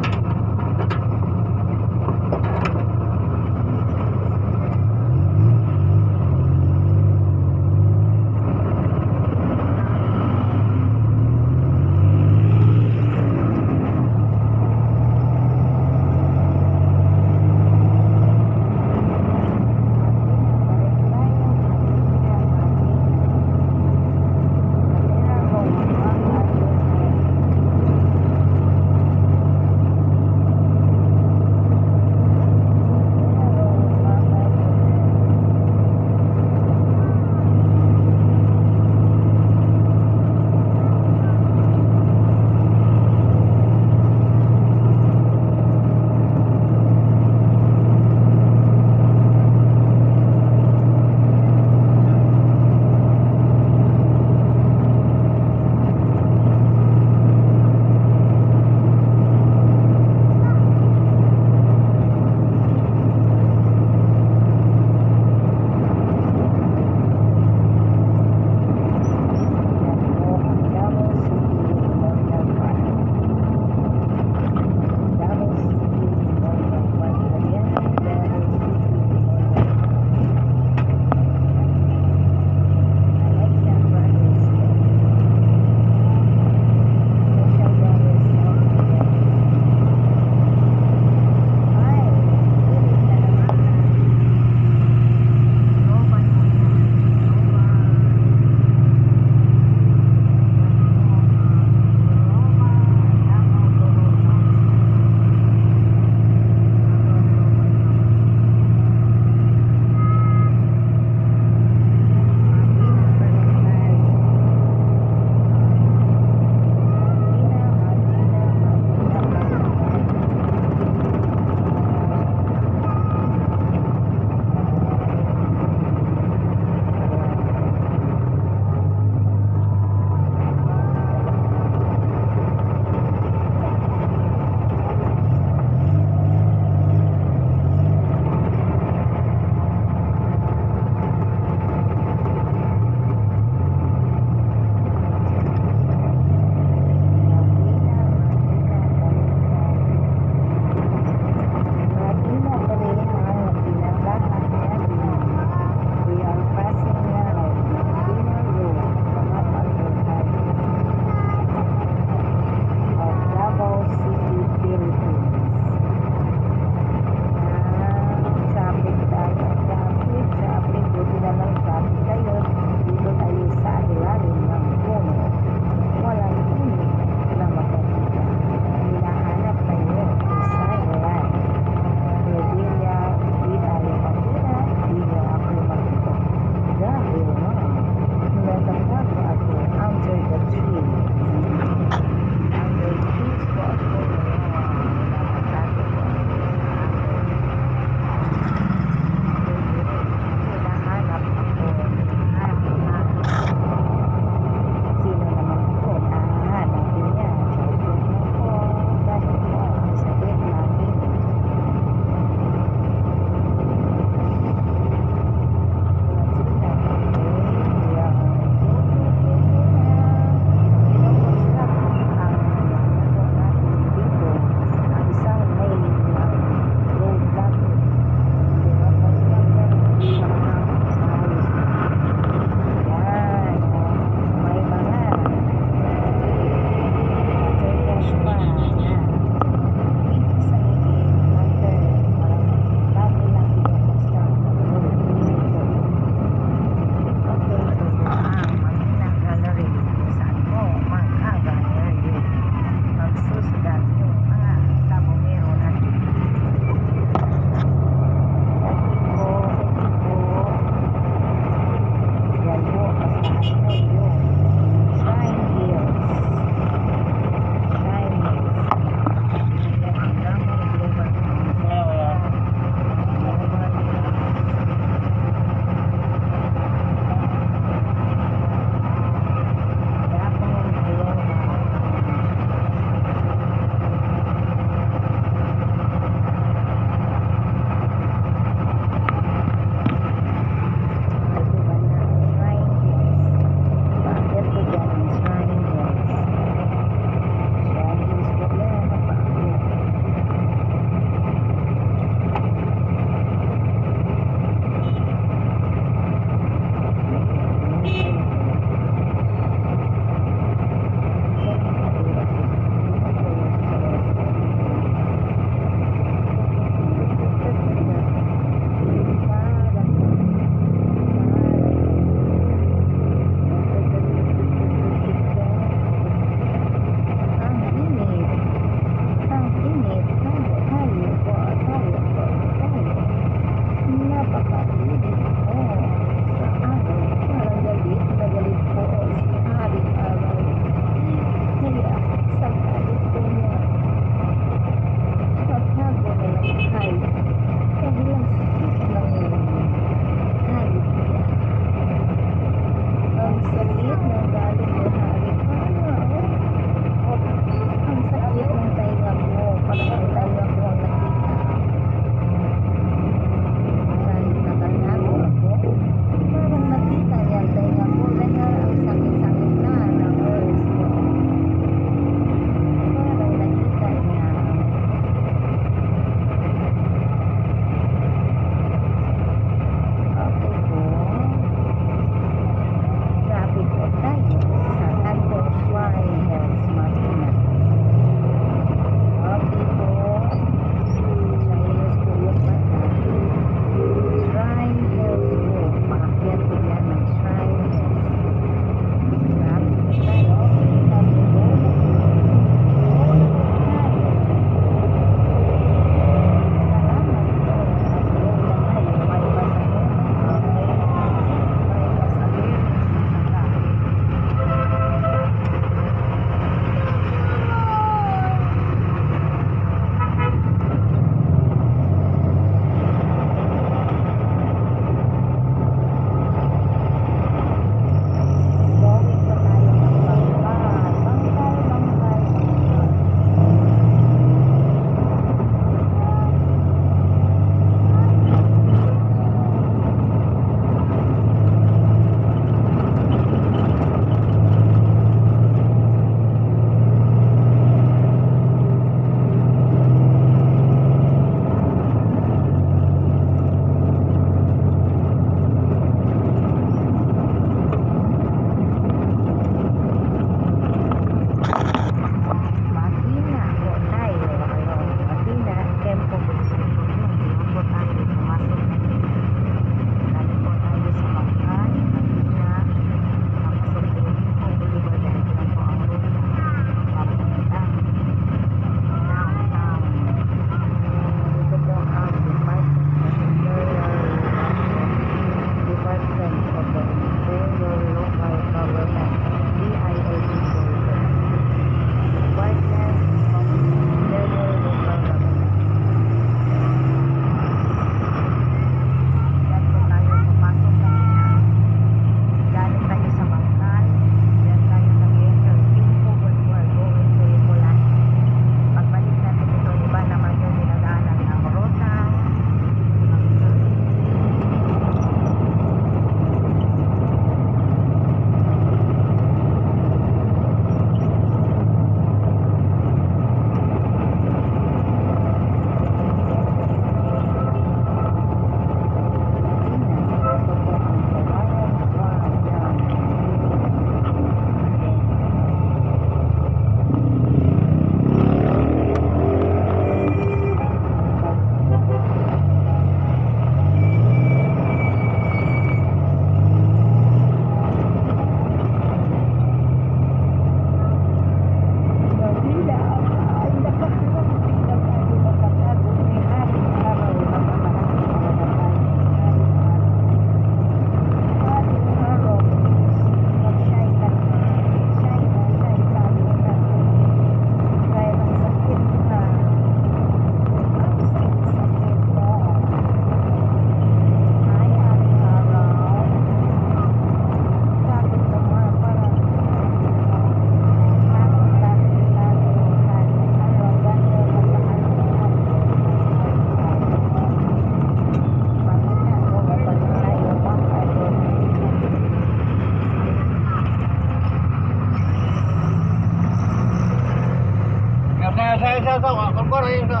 Maayo na.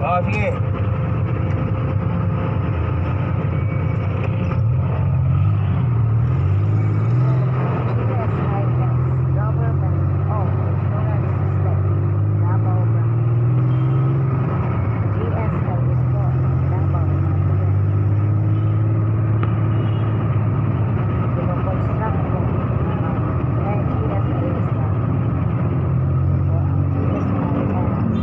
Ah, sige. GSIS, Government of Insurance System, Davao Branch. GSIS po, Davao Branch. Kino-construct po ang GSIS na. Ito po ang GSIS.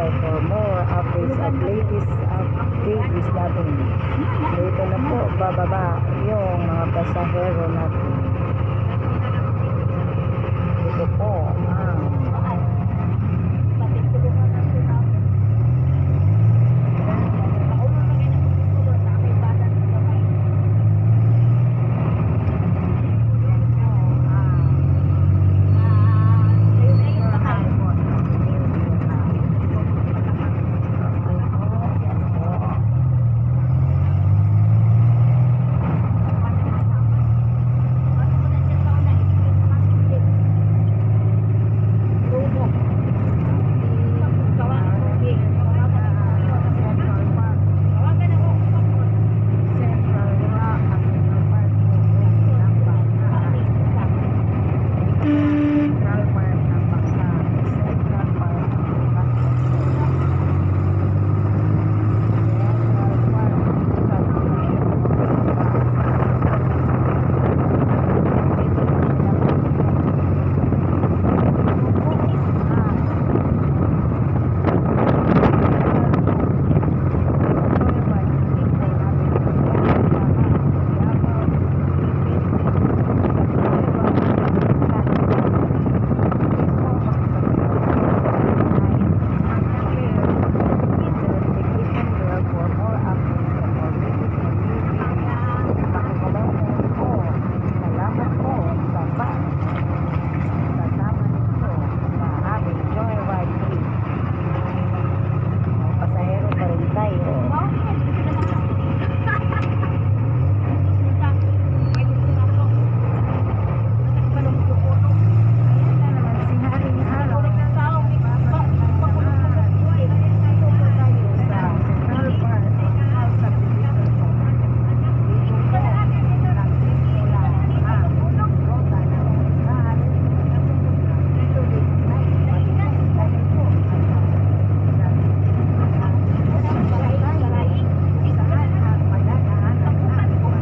bell for more updates at latest updates natin. Dito na po bababa yung mga pasahero natin. Ito po ang Central Rock, ang Central Park po ng Bangka. Central Park ng Bangka. Central Park ng Bangka. Central Park ng Salamat po sa pag sasama ninyo sa aming joyride trip. Pasahero pa rin tayo. Ayan na naman si Haring Araw. Dito po tayo sa Central Park ng subdivision po. Dito po nagsimula ang ruta ng Bangkal. Dito din tayo dahil po saan ang madadaanan ang mga ruta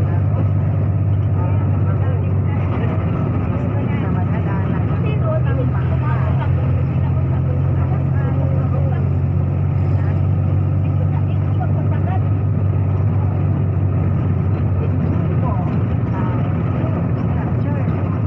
na madadaanan ng rutang Bangkal. Po ang structure namin.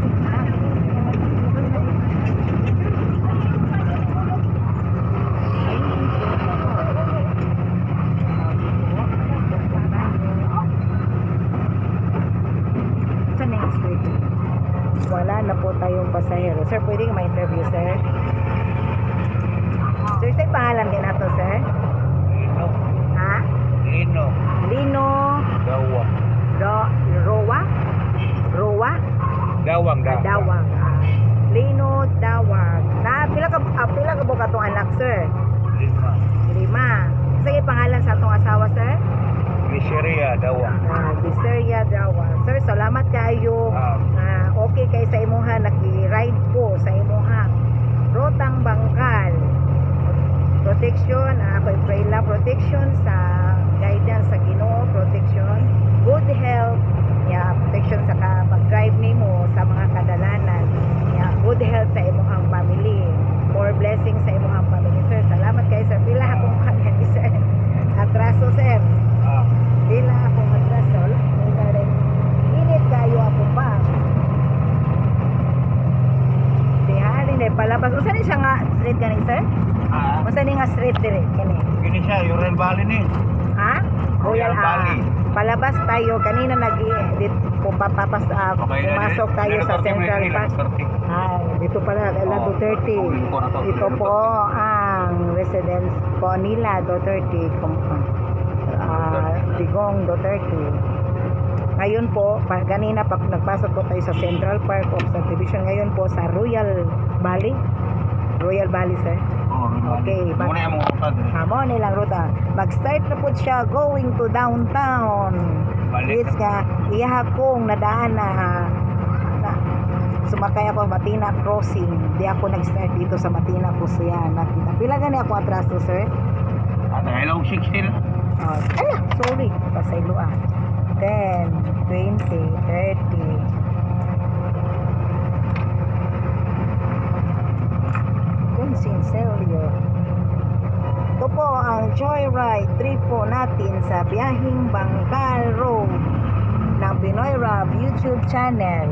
Sa next street, wala na po tayong pasahero. Sir, pwede ka ma-interview, sir? Sir, sa'yo pangalan din nato, sir? Lino. Ha? Lino. Lino Gawang. Roa? Roa? Gawang. Ah, Dawang. Ah. Lino Dawang. Na pila ka buka atong anak, sir? Lima. Lima. Sige, pangalan sa atong asawa, sir? Miseria Dawang. Ah, Viseria Dawang. Sir, salamat kayo. Ah. Ah, okay kay sa imuha naki-ride ko sa imuha. Rotang Bangkal. Protection, ako pray lang protection sa guidance sa Ginoo, protection, good health, yeah, protection sa ka pag-drive nimo sa mga kadalanan. Yeah, good health sa imuhang family. More blessings sa imuhang family, sir. Salamat kay sir. Pila akong kami, sir. Atraso, sir. Ah. Pila akong atraso. Wala, may rin. Init kayo ako pa. Dihali na palabas. Usa ni siya nga street gani, sir? Ah. Usa ni nga street dire kini? Gini siya, Yorel Valley ni. Ha? Royal ah, Valley. Palabas tayo kanina nag dit pumapapas pumasok tayo sa Central Park. Ay, dito pala, La Oo, Duterte. kunin ko na to. Ito po ang residence po nila, Duterte, Digong Duterte. Ngayon po, kanina pa, nagpasok po tayo sa Central Park of Subdivision. Ngayon po sa Royal Valley. Royal Valley, sir. Oh, Okay, Muna yung mga ruta dire. Amo nilang ruta. Mag-start na po siya going to downtown. Balik. Which nga, iya kong nadaan na, na sumakay ako Matina Crossing. Di ako nag-start dito sa Matina Crossing. Nakita. Pila gani ako atraso, sir? Ah, hello, 16. Oh, ala, sorry. Pasaylo ah. 10, 20, 30. Kung sinselyo. ang joyride trip po natin sa biyaheng Bangkal Road ng Pinoy Rob YouTube channel.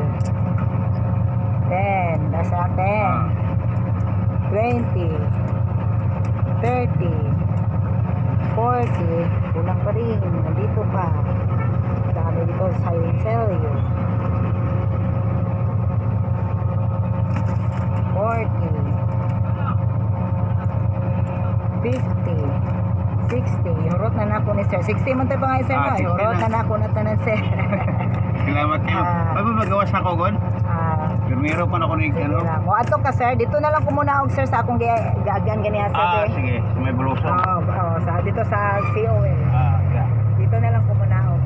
10, nasa 10, 20, 30, 40, kulang pa rin, nandito pa. Dami dito sa Incelio. 40, 50, 60. Ihurot na nako ni sir. 60 man tayo pa nga, sir, Ah, no? 60 Ihurot na. na nako na tanan, sir. Salamat kayo. Ah. Ay, ba magawas ako gon? Ah, Primero pa na ako ni sige ano. lang. O, ato ka, sir. Dito na lang ko muna og sir sa akong gaagyan ganiha, sir. Ah, eh. sige. Sa may buluso. Oo, oo, sa dito sa COL. Ah, yeah. Dito na lang ko muna og.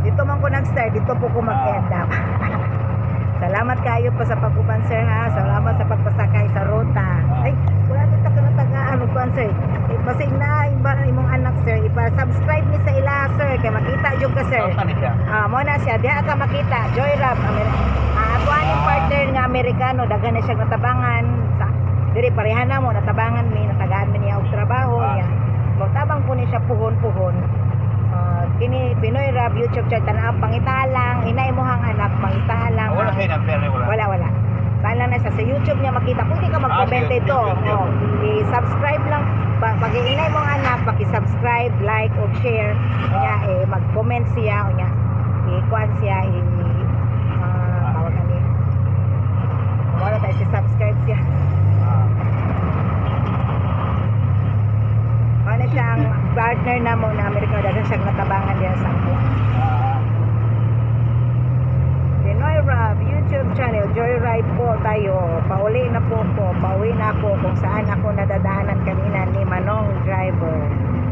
Dito man ko nag-start, dito po ko mag-end up. Salamat kayo pa sa pag-uban, sir, ha. Salamat sa pagpasakay sa ruta. Ah. Ay, wala dito ka natagaan kuan, sir. Basig na iba imong anak, sir. Ipa-subscribe ni sa ila, sir, kay makita jud ka, sir. Saan ni siya? Ah, mo na siya diha ka makita. Joy Rap. Ako aning partner nga Amerikano, daghan na siya natabangan sa diri pareha na mo natabangan mi, natagaan mi niya og trabaho niya. Magtabang po ni siya puhon-puhon. Ah, kini Pinoy Rap YouTube channel, tan-aw pangitalang, inay mo hang anak pangitalang. Ah, wala siya number, eh, wala. Wala, wala. Bala na siya sa YouTube niya makita. Pwede ka mag-comment Ah, ito. YouTube, Oh, i-subscribe lang. Pag inay mong anak, paki-subscribe, like, o share. Unya, eh, mag-comment siya. Unya, i-kuan siya. Tawag ani. Wala tayo, si-subscribe siya. Ah. Ano siya ang partner na mo na Amerikano. Daghan siyang natabangan diya sa ako. Ah. Pinoy Rob YouTube channel, Joyride po tayo. Pauli na po ko, pauwi na ako kung saan ako nadadaanan kanina ni Manong driver.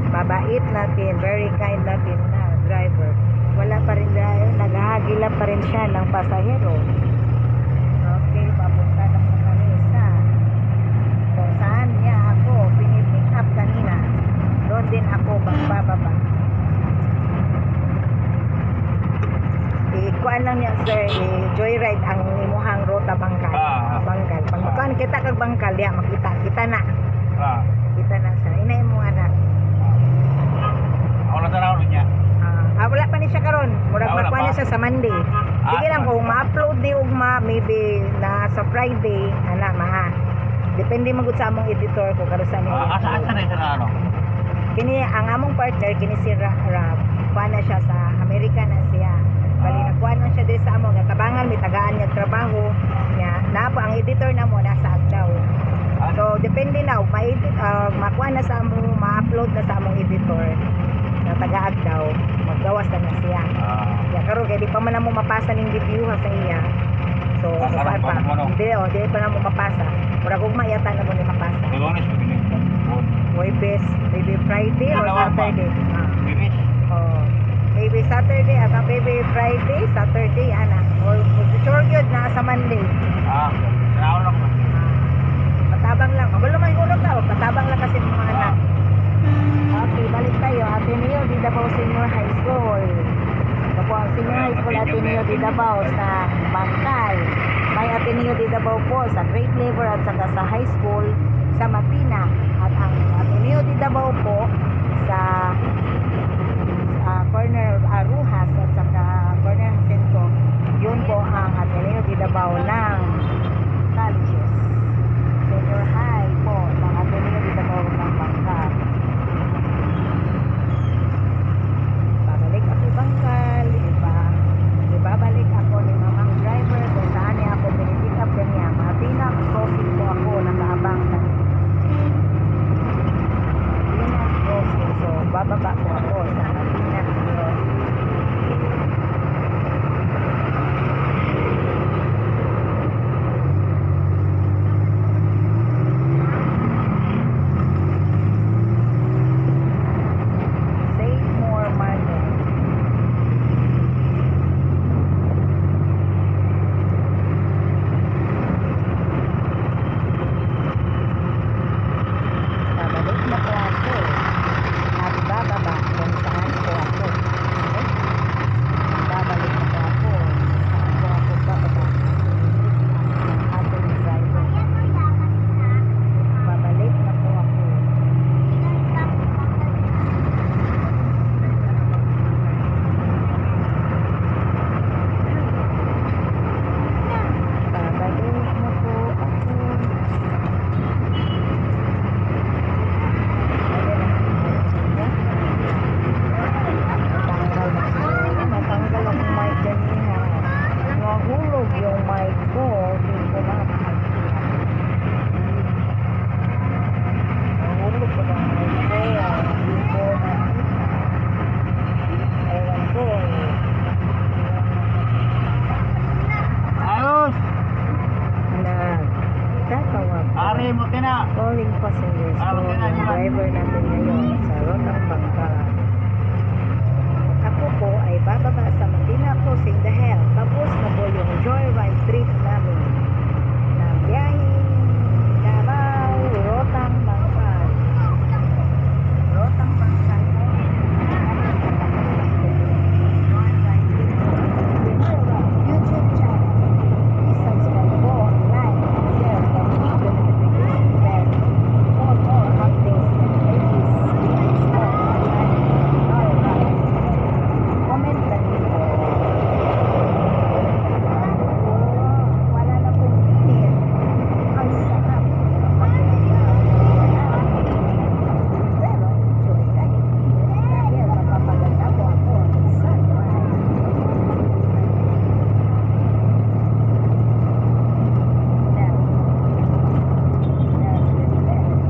Mabait natin, very kind natin na driver. Wala pa rin dahil naghahagila pa rin siya ng pasahero. Okay, papunta na po kami sa kung saan niya ako pinipick up kanina. Doon din ako magbababa. I-kuan lang niya, sir, i-joyride ang imuhang ruta Bangkal. Ah. Bangkal. Pag kuan kita kag Bangkal, diha makita. Kita na. Ah. Kita na siya. Ina imong anak. Ako lang tanaw niya. Ah, wala pa ni siya karon. Murag Ah, wala makuha pa. na siya sa Monday. Sige Ah, lang kung ma-upload ni ugma maybe na sa Friday, ana ma. Depende man gud sa among editor kung karon sa niya. Ah, asa asa na siya na ano? Kini ang among partner kini si Rab. Kuha na siya sa Amerika na siya. Bali nakuha na siya diri sa amo nga tabangan mi tagaan niya trabaho niya. Na po ang editor na mo nasa Agdao. Ah. So depende na og ma-edit, makuha na sa among ma-upload na sa among editor na taga Agdao, maggawas na na siya. Ah. Ya karon kay di pa man namo mapasa ning review ha sa iya. So Ah, karon pa, pa mo, no? hindi oh, di pa namo mapasa. Murag ugma yata na mo ni mapasa. Lunes pa gini. Huwebes, maybe Friday or Dalawa pa. Saturday. Ah. Bibis. Oh. Maybe Saturday at maybe Friday, Saturday ana. Or sure gyud na sa Monday. Ah, tanaw lang ko. Ah. Patabang lang. Kabalo man guro ka, patabang lang kasi mga anak. Okay, balik tayo. Ateneo de Davao Senior High School. Ito po ang Senior High School Ateneo de Davao sa Bangkal. May Ateneo de Davao po sa Great Labor at saka sa high school sa Matina. At ang Ateneo de Davao po sa corner Arujas at saka corner Jacinto. Yun po ang Ateneo de Davao ng colleges. Senior High po ng Ateneo de Davao ng Bangkal. Babalik ako Bangkal, iba, ibabalik ako ni mamang driver kung saan niya ako pinipick up niya. Matina, crossing po ako, nakaabang kanina. Matina Calling passengers po yung driver natin ngayon sa Rotang Bangkal. Ako po ay bababa sa Matina Crossing dahil tapos na po yung joyride trip namin na biyaheng Davao, Rotang Bangkal. Rotang Bangkal po. Joyride trip po. YouTube channel. Please subscribe po, like, share, and hit the notification bell for more updates and latest videos po sa channel. Alright. Comment lang din po. Wala na pong init. Ang sarap ng pakiramdam. Pero enjoy kahit init dahil mapapaganda po ako ng sunrise. Left. Left, left, left.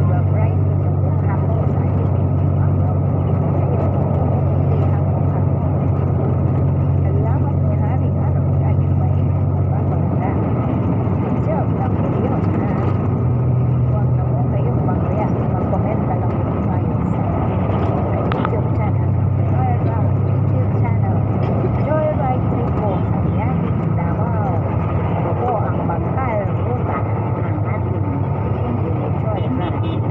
Nag-bright yung mukha ko sa init ng araw. Dahil ang mukha ko. Salamat ni Haring Araw kahit mainit, mapapaganda. Good job lang po yun, ha? Huwag na po kayong mag-react. Mag-comment na lang po tayo sa YouTube channel ng Pinoy Rock YouTube channel. Joyride trip po sa biyaheng Davao. Ito po ang Bangkal Ruta ang ating joyride.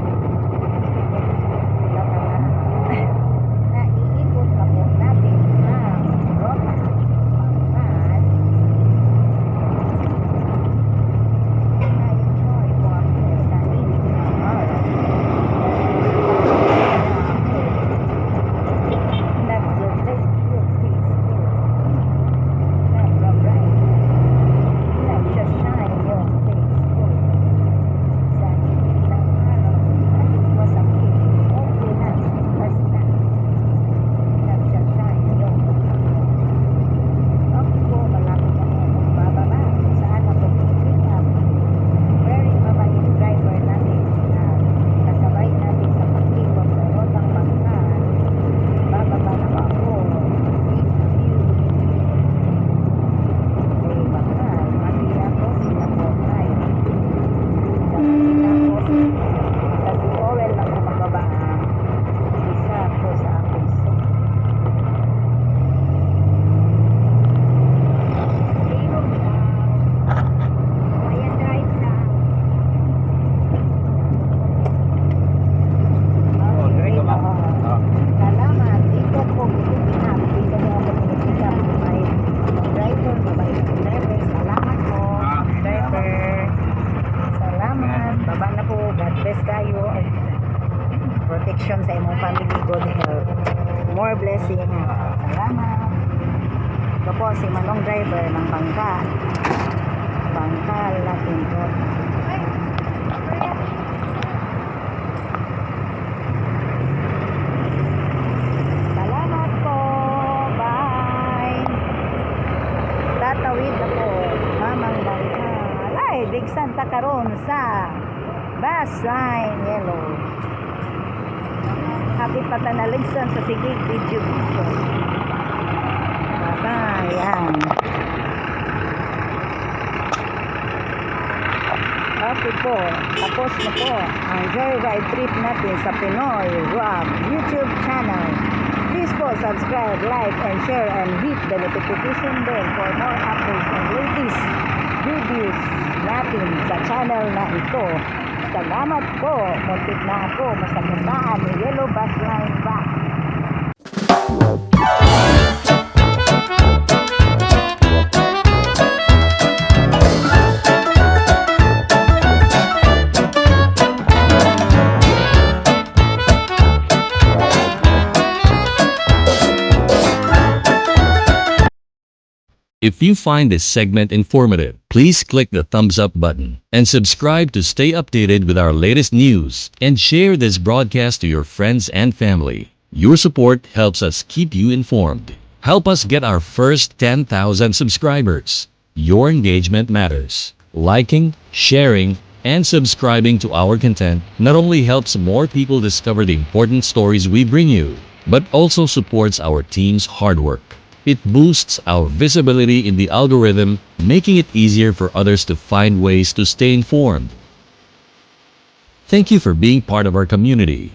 Naiikot na po natin ang Rota Bangkal. Na-enjoy po ako sa init ng araw. Nag-break yung face ko. Nag-bright. Nag-shine yung face ko. Sa init ng araw, kahit masakit, okay lang. Basta nag-shine yung mukha ko. Okay po, malapit na po akong bababa. Saan ako pick up? Very mabait driver natin na kasabay natin sa pag-ikot sa Rotang Bangkal. Bababa na po ako. Thank you. Kay Bangkal, Matina Crossing na po tayo. Sa Matina Crossing. Sa si Owel lang po magbaba ang isa po sa aking suki. Ilog daw. Kaya drive lang. Oh, dire ka ba? Oo. Oh. Salamat. Dito po pick up. Dito mo ako pick up. May driver, mabait ang driver. Salamat po. Driver. Salamat. Baba na po. God bless tayo. Protection sa imong family. Good health. More blessing. Salamat. Ito po si Manong driver ng bangka. Bangkal natin po. Ay, kuya. Salamat po. Bye. Tatawid ako, Mamang Bangkal. Ay, Big Santa karon sa bus line yellow. Happy patanaligsan sa sigig video video. Bye-bye. Yan. Okay po, tapos na po ang joyride trip natin sa Pinoy Rock YouTube channel. Please po subscribe, like, and share and hit the notification bell for more updates and latest videos natin sa channel na ito. Salamat po. Muntik na ako masagasaan ni Yellow Bus Line ba. If you find this segment informative, please click the thumbs up button and subscribe to stay updated with our latest news and share this broadcast to your friends and family. Your support helps us keep you informed. Help us get our first 10,000 subscribers. Your engagement matters. Liking, sharing, and subscribing to our content not only helps more people discover the important stories we bring you, but also supports our team's hard work. It boosts our visibility in the algorithm, making it easier for others to find ways to stay informed. Thank you for being part of our community.